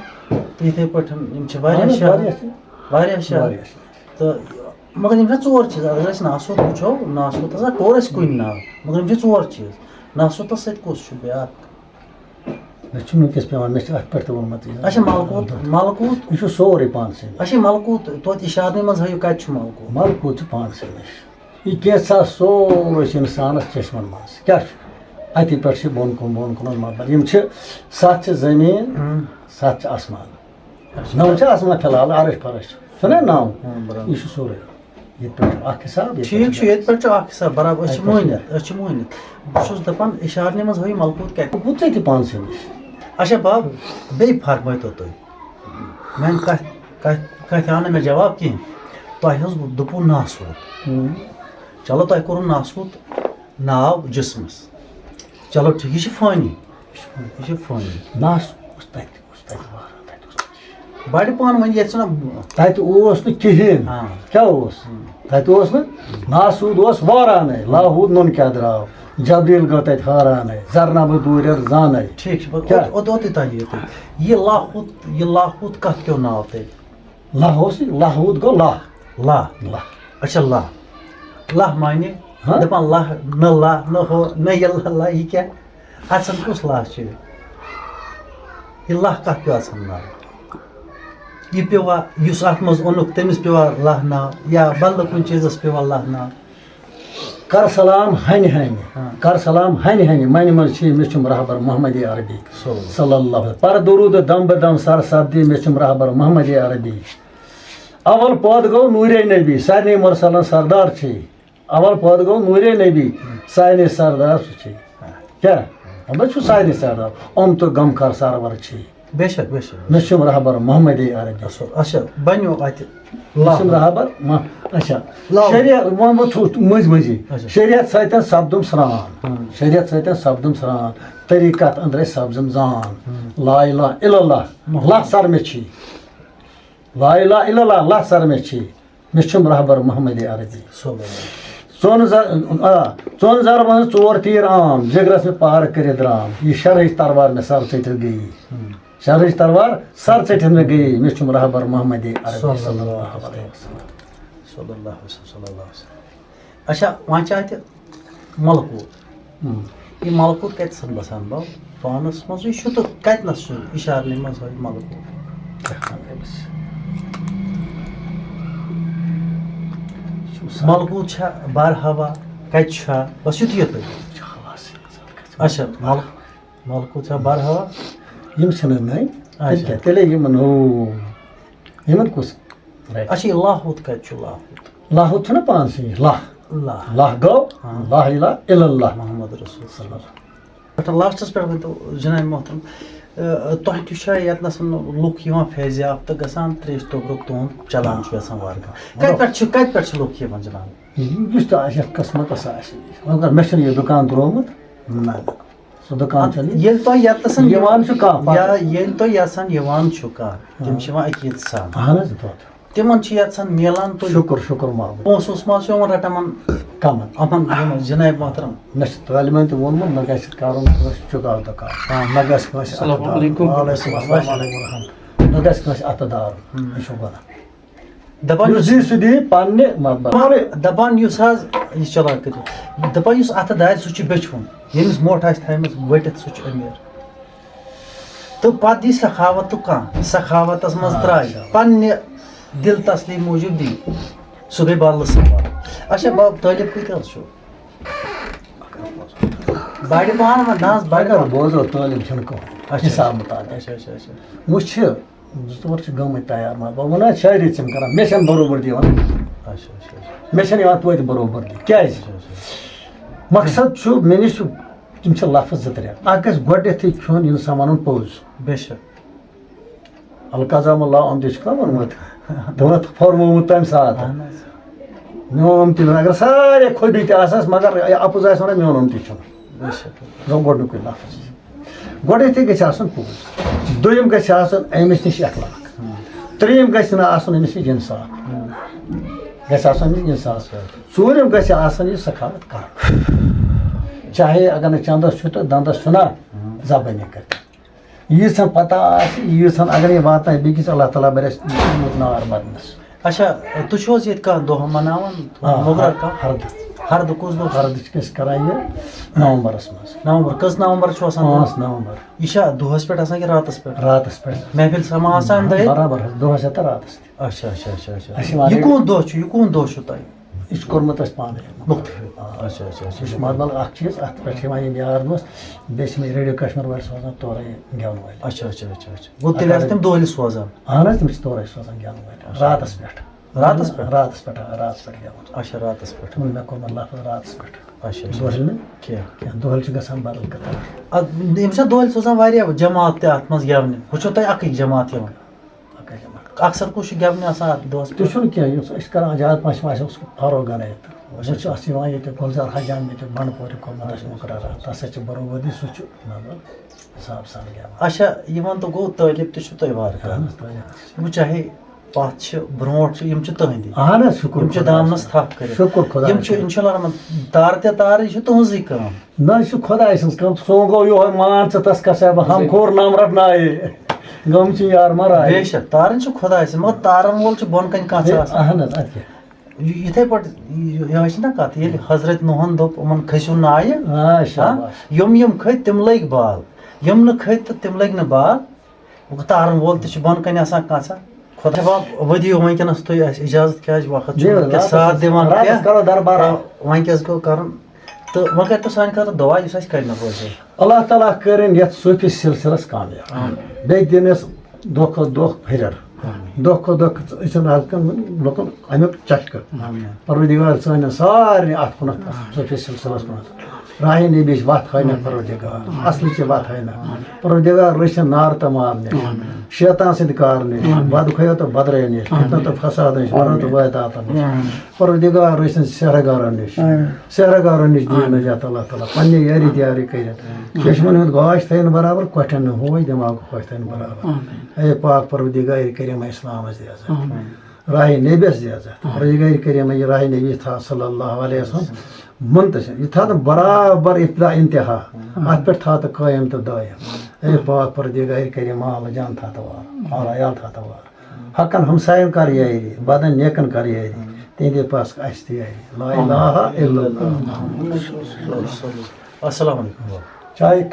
تہٕ یِتھَے پٲٹھۍ یِم چھِ واریاہ اہن حظ، شہر، واریاہ چھِ۔ واریاہ شہر۔ واریاہ چھِ۔ تہٕ مگر یِم چھِ ژور چیٖز، اگر أسۍ ناسوٗد وٕچھو، ناسوٗدَس ہا کوٚر اَسہِ کُنہِ ناو، مگر یِم چھِ ژور چیٖز۔ ناسوٗدَس سۭتۍ کُس چھُ بیٛاکھ؟ مےٚ چھُنہٕ وٕنکیٚس پٮ۪وان، مےٚ چھُ اَتھ پٮ۪ٹھ تہِ ووٚنمُت یہِ۔ اچھا، ملکوٗت، ملکوٗت۔ یہِ چھُ سورُے پانسٕے نِش۔ اچھا، ملکوٗت، توتہِ اِشارنٕے منٛز ہٲیِو، کَتہِ چھُ ملکوٗت؟ ملکوٗت چھُ پانسٕے نِش۔ یہِ کینٛژھا سورُے چھُ اِنسانَس چشمَن منٛز۔ کیٛاہ چھُ؟ اَتی پٮ۪ٹھ چھِ بۄن کُن، بۄن کُن مطلب۔ یِم چھِ، سَتھ چھِ زٔمیٖن، ہُم۔ سَتھ چھِ آسمان۔ اچھا۔ نَو چھِ آسمان فی الحال، عرش فرش چھِ۔ چھُنہ نَو؟ ہُم، برابر۔ یہِ چھُ سورُے۔ ییٚتہِ پٮ۪ٹھ چھُ اَکھ حِساب، ییٚتہِ ٹھیٖک پٮ۪ٹھ چھُ، چھُ ییٚتہِ پٮ۪ٹھ چھُ اَکھ حِساب، برابر، أسۍ چھِ اَتہِ پٮ۪ٹھ چھُ مٲنِتھ، أسۍ چھِ مٲنِتھ۔ بہٕ چھُس دَپان، اِشارنٕے منٛز ہٲیِو ملکوٗت کَتہِ؟ بہٕ ژےٚ تہِ پانسٕے نِش۔ اچھا، بَب، بیٚیہِ فرمٲیتو تُہۍ۔ میٛانہِ کَتھِ، کَتھِ، کَتھِ آو نہٕ مےٚ جواب کِہیٖنۍ۔ تۄہہِ حظ دوٚپوُ ناسوٗد۔ ہُم۔ چلو، تۄہہِ کوٚروُ ناسوٗد ناو جِسمَس۔ چلو، ٹھیٖک، یہِ چھِ فٲنی۔ یہِ چھِ فٲنی۔ ناسوٗد اوس تَتہِ۔ اوس تَتہِ واریاہ، تَتہِ اوس نہٕ کِہیٖنۍ۔ بَڑِ پانہٕ ؤنۍ ییٚتہِ چھُنہ۔ تَتہِ اوس نہٕ کِہیٖنۍ۔ ہاں۔ کیٛاہ اوس؟ ہاں۔ تَتہِ اوس نہٕ۔ ناسوٗد اوس وارانَے، لاہوٗد نُن کیٛاہ درٛاو؟ جبریٖل گوٚو تَتہِ حٲرانَے، زَرنَبہٕ دوٗرٮ۪ر زانَے۔ ٹھیٖک چھُ، پَتہٕ کیٛاہ؟ اوٚت-، اوٚت-، اوٚتُے تام یِیِو تُہۍ۔ یہِ لاہوٗد، یہِ لاہوٗد کَتھ کیو ناو تیٚلہِ؟ لَہ اوس یہِ، لاہوٗد گوٚو لَہ۔ لَہ۔ لَہ۔ اچھا، لَہ۔ لَہ معنی؟ ہاں؟ دَپان لَہ، نہ لَہ، نہ ہُہ، نہ یہِ لَہ، لَہ، یہِ کیٛاہ؟ اَژھن کُس لَہ چھُ؟ یہِ لَہ کَتھ پیوٚو اَژھن ناو؟ یہِ پیوٚوا، یُس اَتھ منٛز اوٚنُکھ، تٔمِس پیوٚوا لَہ ناو؟ یا بدلہٕ کُنہِ چیٖزَس پیوٚوا لَہ ناو؟ کر سلام ہنہِ ہنہِ، ہاں۔ کر سلام ہنہِ ہنہِ، منہِ منٛز چھِ مےٚ چھُم رہبر محمد عربی صلی اللہ۔ صلی اللہ علیہ۔ پر درود دم بہ دم سر سبدی، مےٚ چھُم رہبر محمد عربی۔ اول پٲدٕ گوٚو نوٗرے نبی، سارنٕے مرسلن سردار چھِ۔ اول پٲدٕ گوٚو نوٗرے نبی، سارنٕے سردار سُہ چھِ۔ کیٛاہ؟ مطلب چھُ سارنٕے سردار، یِم تہٕ غمخار سرور چھِ۔ بے شک، بے شک۔ مےٚ چھُم رہبر محمد عربی۔ اچھا، اچھا، بنیو اَتہِ مےٚ چھُم لاہور۔ رہبر مح-، اچھا۔ لاہور۔ شریعت، وۄنۍ وۄنۍ تھوٚو مٔنٛزۍ مٔنٛزی۔ اچھا۔ شریعت سۭتۍ سپدُم سرٛان۔ ہاں۔ شریعت سۭتۍ سپدُم سرٛان۔ طریٖقت أنٛدرے سپدُم زان۔ ہاں۔ لا الہ الا اللہ۔ محمد۔ لَہ سر مےٚ چھی۔ لا الہ الا اللہ، لَہ سر مےٚ چھی۔ مےٚ چھُم رہبر محمد عربی۔ صلی اللہ علیہ وسلم۔ ژۄن ز-، آ، ژۄن ضربن ہٕنٛز ژور تیٖر عام، جگرس مےٚ پار کٔرِتھ درام۔ یہِ شرٕچ تروار مےٚ سر ژٔٹِتھ گٔیی۔ ہم۔ شرٕچ تروار سر ژٔٹِتھ مےٚ گٔیی۔ مےٚ چھُم رہبر محمد عربی صلی صلی اللہ اللہ علیہ علیہ وسلم۔ وسلم۔ صلی اللہ علیہ وسلم، صلی اللہ علیہ وسلم۔ اچھا، وۄنۍ چھِ اَتہِ ملکوٗت۔ ہم۔ یہِ ملکوٗت کَتہِ سَن بَسان بَو؟ پانَس منٛزٕے چھُ تہٕ کَتہِ نَس چھُ اِشارنٕے منٛز ہٲوِتھ ملکوٗت؟ کیٛاہ وَنہٕ أمِس؟ ملکوٗت چھا بارہوا؟ کَتہِ چھا؟ بَس یُتُے یوت۔ اچھا، مل-، ملکوٗت چھا بارہوا؟ یِم چھِنہٕ نٔے۔ اچھا۔ تیٚلہِ کیٛاہ؟ تیٚلے یِمَن ہُہ، یِمَن کُس رَٹہِ؟ اچھا، یہِ لاہوٗت کَتہِ چھُ لاہوٗت؟ لاہوت چھُنہ پانسٕے، لاہ۔ لاہ۔ لاہ گوٚو، ہاں۔ لا الہ الا اللہ۔ محمد رسول صلی اللہ علیہ وسلم۔ پٮ۪ٹھ لاسٹَس پٮ۪ٹھ ؤنۍتو جناب محترم، آ، تۄہہِ تہِ چھا ییٚتنَس لُکھ یِوان فیض یافتہٕ گژھان، ترٛیش توٚبرُک تُہُنٛد چلان چھُ یَژھان وارٕ کارٕ؟ کَتہِ پٮ۪ٹھ چھِ، کَتہِ پٮ۪ٹھ چھِ لُکھ یِوان جناب؟ یُس تہِ آسہِ، یَتھ قٕسمَتَس آسہِ۔ مگر مےٚ چھُنہٕ یہِ دُکان ترٛوومُت۔ نہ۔ سُہ دُکان چھُنہٕ۔ ییٚلہِ تۄہہِ یَتَس یِوان چھُ کانٛہہ پَتہٕ۔ یا ییٚلہِ تۄہہِ یَژھان یِوان چھُ کانٛہہ، تِم چھِ یِوان عقیٖدٕ سان۔ اَہَن حظ، یِتھ پٲٹھۍ۔ تِمَن چھِ یَژھان میلان تُہۍ۔ شُکُر، شُکُر محمد۔ پونٛسہٕ وونٛسہٕ ما چھُ یِوان رَٹان یِمَن؟ کَمَن؟ یِمَن جناب محترم۔ مےٚ چھِ طٲلبہِ علمَن تہِ ووٚنمُت، مےٚ گژھِ کَرُن کٲنٛسہِ چُکاو دُکان۔ ہاں۔ مےٚ گژھِ کٲنٛسہِ اَتھٕ السلام دَرُن۔ علیکُم۔ وعلیکُم السلام علیکُم ورحمتہ۔ مےٚ گژھِ کٲنٛسہِ اَتھٕ دَرُن۔ ہُم۔ یہِ چھُ گۄناہ۔ دَپان یُس یُس، دی سُہ دی پننہِ مطلب۔ دَپان یُس حظ، یہِ چلاو کٔرِتھ۔ دَپان یُس اَتھٕ دارِ سُہ چھُ بیٚچھوُن۔ ییٚمِس مۄٹھ آسہِ تھایمٕژ ؤٹِتھ سُہ چھُ أمیٖر۔ تہٕ پَتہٕ دی سخاوتُک کانٛہہ، سخاوتَس منٛز آ، ترٛاوِ۔ اچھا۔ پننہِ دِل تسلی موٗجوٗب دی۔ سُہ گٔے بدلہٕ سوال۔ اچھا، بَب، طٲلب کۭتیٛاہ حظ چھُو؟ بَڑِ پَہَن وۄنۍ، نہ حظ، بَڑِ اگر پَہَن۔ بوزو، طٲلب چھُنہٕ کٕہٕنۍ۔ اچھا، حساب مُطابق۔ اچھا، اچھا، اچھا۔ وۄنۍ چھِ زٕ ژور چھِ گٔمٕتۍ تیار، مگر بہٕ وَنہٕ حظ، شاعری چھِم کَران، مےٚ چھَنہٕ برابر دِوان۔ اچھا، اچھا، اچھا۔ مےٚ چھَنہٕ یِوان توتہِ برابر دِنہٕ۔ کیٛازِ؟ اچھا، اچھا۔ مقصد چھُ، مےٚ نِش چھُ، تِم چھِ لفظ زٕ ترٛےٚ۔ اَکھ گژھِ گۄڈٕنٮ۪تھٕے کھیوٚن اِنسان وَنُن پوٚز۔ بے شک۔ القاسم اللہ عمدی چھُکھ نا ووٚنمُت؟ دوٚپُن فرمومُت تَمہِ ساتہٕ۔ اہن حظ۔ میون اُمتی نہٕ، اگر سارے خوبی تہِ آسَس، مگر یہِ اَپُز آسہِ وَنان، میون اُمتی چھُنہٕ۔ بے شک۔ گوٚو گۄڈٕنیُکُے لفظ۔ گۄڈٕنیتھٕے گژھِ آسُن پوٚز۔ دوٚیِم گژھِ آسُن أمِس نِش اخلاق۔ ہم۔ ترٛیٚیِم گژھِ نہٕ آسُن أمِس نِش اِنصاف۔ ہم۔ گژھِ آسُن أمِس اِنصاف۔ ژوٗرِم گژھِ آسُن یہِ سخاوت کَرُن۔ چاہے اگر نہٕ چندس چھُ تہٕ دندس چھُنہ، ہم۔ زبٲنی کٔرِتھ۔ ییٖژ ہن پتہ آسہِ، ییٖژ ہن اگر یہِ واتنایہِ بیٚکِس، اللہ تعالیٰ بَرِ اَسہِ یوٗت نار بدنس۔ اچھا، تُہۍ چھِو حظ ییٚتہِ کانٛہہ دۄہ مناوان؟ آ، مُقرر ہر-، کانٛہہ؟ ہردٕ۔ ہردٕ کُس دۄہ؟ ہردٕ چھِ أسۍ کران یہِ نومبرس منٛز۔ نومبر، کٔژ نومبر چھُ آسان دۄہ؟ پانٛژھ نومبر۔ یہِ چھا دۄہس پٮ۪ٹھ آسان کِنہٕ راتس پٮ۪ٹھ؟ راتس پٮ۪ٹھ۔ محفل سما آسان اہن، دٲرِتھ؟ برابر حظ، دۄہس تہِ تہٕ راتس تہِ۔ اچھا، اچھا، اچھا، اچھا۔ اَسہِ چھِ یِوان یہِ ریڈیو۔ کُن دۄہ چھُ، یہِ کُن دۄہ چھُ تۄہہِ؟ یہِ چھُ کوٚرمُت اَسہِ پانَے۔ مُختٔلِف۔ آ۔ اچھا، اچھا، اچھا۔ یہِ چھُ مطلب اکھ چیٖز، اَتھ پٮ۪ٹھ چھِ یِوان یِم یار دوس، بیٚیہِ چھِ مےٚ ریڈیو کشمیر وٲلۍ سوزان تورَے گٮ۪وَن وٲلۍ۔ اچھا، اچھا، اچھا، اچھا۔ گوٚو تیٚلہِ آسہِ تِم دۄہلہِ سوزان؟ اہن حظ، تِم چھِ تورَے سوزان گٮ۪وَن وٲلۍ۔ اچھا۔ راتَس پٮ۪ٹھ۔ راتَس پٮ۪ٹھ؟ راتَس پٮ۪ٹھ، آ، راتَس پٮ۪ٹھ گٮ۪وَن۔ اچھا، راتَس پٮ۪ٹھ۔ وۄنۍ مےٚ کوٚر مطلب راتَس پٮ۪ٹھ۔ اچھا، اچھا۔ دۄہلہِ نہٕ کینٛہہ۔ کینٛہہ، دۄہلہِ چھِ گژھان بدل کتار۔ اَدٕ ییٚمہِ ساتہٕ دۄہلہِ سوزان واریاہ جماعت تہِ اَتھ منٛز گٮ۪ونہِ، ہُہ چھُو تۄہہِ اَکٕے جماعت یِوان؟ اَکٕے جماعت۔ اکثر کُس چھُ گٮ۪ونہِ آسان اَتھ دۄہَس تہِ پٮ۪ٹھ؟ چھُنہٕ کینٛہہ، یُس أسۍ کران زیادٕ پَہَن چھِ، اَسہِ اوس فاروق گنٲیِتھ۔ اچھا، وۄنۍ چھُ اچھا۔ اَسہِ یِوان ییٚتہِ گُلزار حجام ییٚتہِ بنڈپورِ کوٚرمُت اَسہِ مُقرر۔ تَس سۭتۍ چھِ برابردی، سُہ چھُ مطلب حساب سان گٮ۪وان۔ اچھا، یہِ وَن تہٕ گوٚو، طٲلب تہِ چھُ تۄہہِ وارٕ کارٕ۔ اہن حظ، طٲلب۔ وۄنۍ چاہے پَتھ چھِ، برونٛٹھ چھِ، یِم چھِ تُہٕنٛدی۔ اہن حظ، شُکُر یِم چھِ خۄدایَس دامنَس کُن۔ تھپھ کٔرِتھ۔ شُکُر خۄدایَس یِم چھِ کُن۔ اِنشاء اللہ رحمان، تارٕ تہِ تارٕ، یہِ چھِ تُہٕنٛزٕے کٲم۔ نہ، یہِ چھُ خۄداے سٕنٛز کٲم۔ سون گوٚو یِہوٚے، مان ژٕ تَس کَسا بہٕ ہم کھور نام رَٹنایے۔ غم چھِ یار مَرایے۔ بے شک، تارَن چھِ خۄداے سٕنٛز، مگر تارَن وول چھُ بۄن کَنہِ کانٛہہ بے-، آسان۔ اہن حظ، اَدٕ کیٛاہ۔ یہِ-، یِتھَے پٲٹھۍ، یہِ-، یِہوٚے چھِنہ کَتھ، ییٚلہِ حضرت نوحَن دوٚپ، یِمَن کھٔسِو نایہِ، آ، ہاں، شاباش۔ یِم، یِم کھٔتۍ، تِم لٔگۍ بال۔ یِم نہٕ کھٔتۍ تہٕ تِم لٔگۍ نہٕ بال۔ وۄنۍ تارَن وول تہِ چھُ بۄن کَنہِ آسان کانٛژھا۔ خۄدا پاک ؤدِیو وٕنکیٚنَس تُہۍ اَسہِ اِجازت، کیٛازِ وقت چھُ یہِ وٕنکیٚس راتَس ساتھ دِوان راتَس کینٛہہ۔ کَرو دربارا۔ آ، وٕنکیٚس گوٚو کَرُن۔ تہٕ وۄنۍ کَرِ تو سانہِ خٲطرٕ دُعا، یُس اَسہِ کَرِ نہٕ روزِ۔ اللہ تعالیٰ کٔرِنۍ یَتھ صوٗفی سِلسِلَس کامیاب۔ آمین۔ بیٚیہِ دِنَس دۄہ کھۄتہٕ دۄہ پھِرَر۔ آمین۔ دۄہ کھۄتہٕ دۄہ أسۍ چھِنہٕ ہر کانٛہہ لُکَن اَمیُک چشکہٕ۔ آمین۔ پروردگار سٲنٮ۪ن سارنٕے اَتھ کُنَتھ، اَتھ صوٗفی سِلسِلَس کُنَتھ۔ راہی نبیِچ وَتھ ہٲینَکھ پروردگار، اَصلٕچ وَتھ ہٲینَکھ۔ پروردگار رٔچھِنۍ نار تہٕ مار نِش، شیطان سٕنٛدِ کار نِش، بدخۄیو تہٕ بدرٲیو نِش، فتنہٕ تہٕ فسادٕ نِش، بَرو تہٕ وٲداتَن نِش۔ پروردگار رٔچھِنۍ سحرٕ گرو نِش، سحرٕ گرو نِش دِیِن نجات اللہ تعالیٰ، پننہِ یٲری دیارٕے کٔرِتھ۔ چشمَن ہُنٛد گاش تھٲیِن برابر، کۄٹھٮ۪ن ہُنٛد ہوش دٮ۪ماغُک ہوش تھٲیِن برابر۔ اے پاک پروردگار کریم، اسلامَس دِ عزت۔ راہی نبیَس دِ عزت۔ پروردگار کریم، یہِ راہی نبی تھاو صلی اللہ علیہ وسلم منتشر۔ یہِ تھاو نہٕ برابر ابتدا انتہا۔ اَتھ پٮ۪ٹھ تھاو تہٕ قٲیِم تہٕ دٲیِم۔ اے پاک پروردگار کریم، مال جان تھاو تہٕ وار، مال عیال تھاو تہٕ وار۔ حقن ہمساین کر یٲری، بدن نیکن کر یٲری۔ تِہنٛدے پاس اَسہِ تہِ یٲری۔ لا الہ الا اللہ۔ السلام علیکم۔ چاہے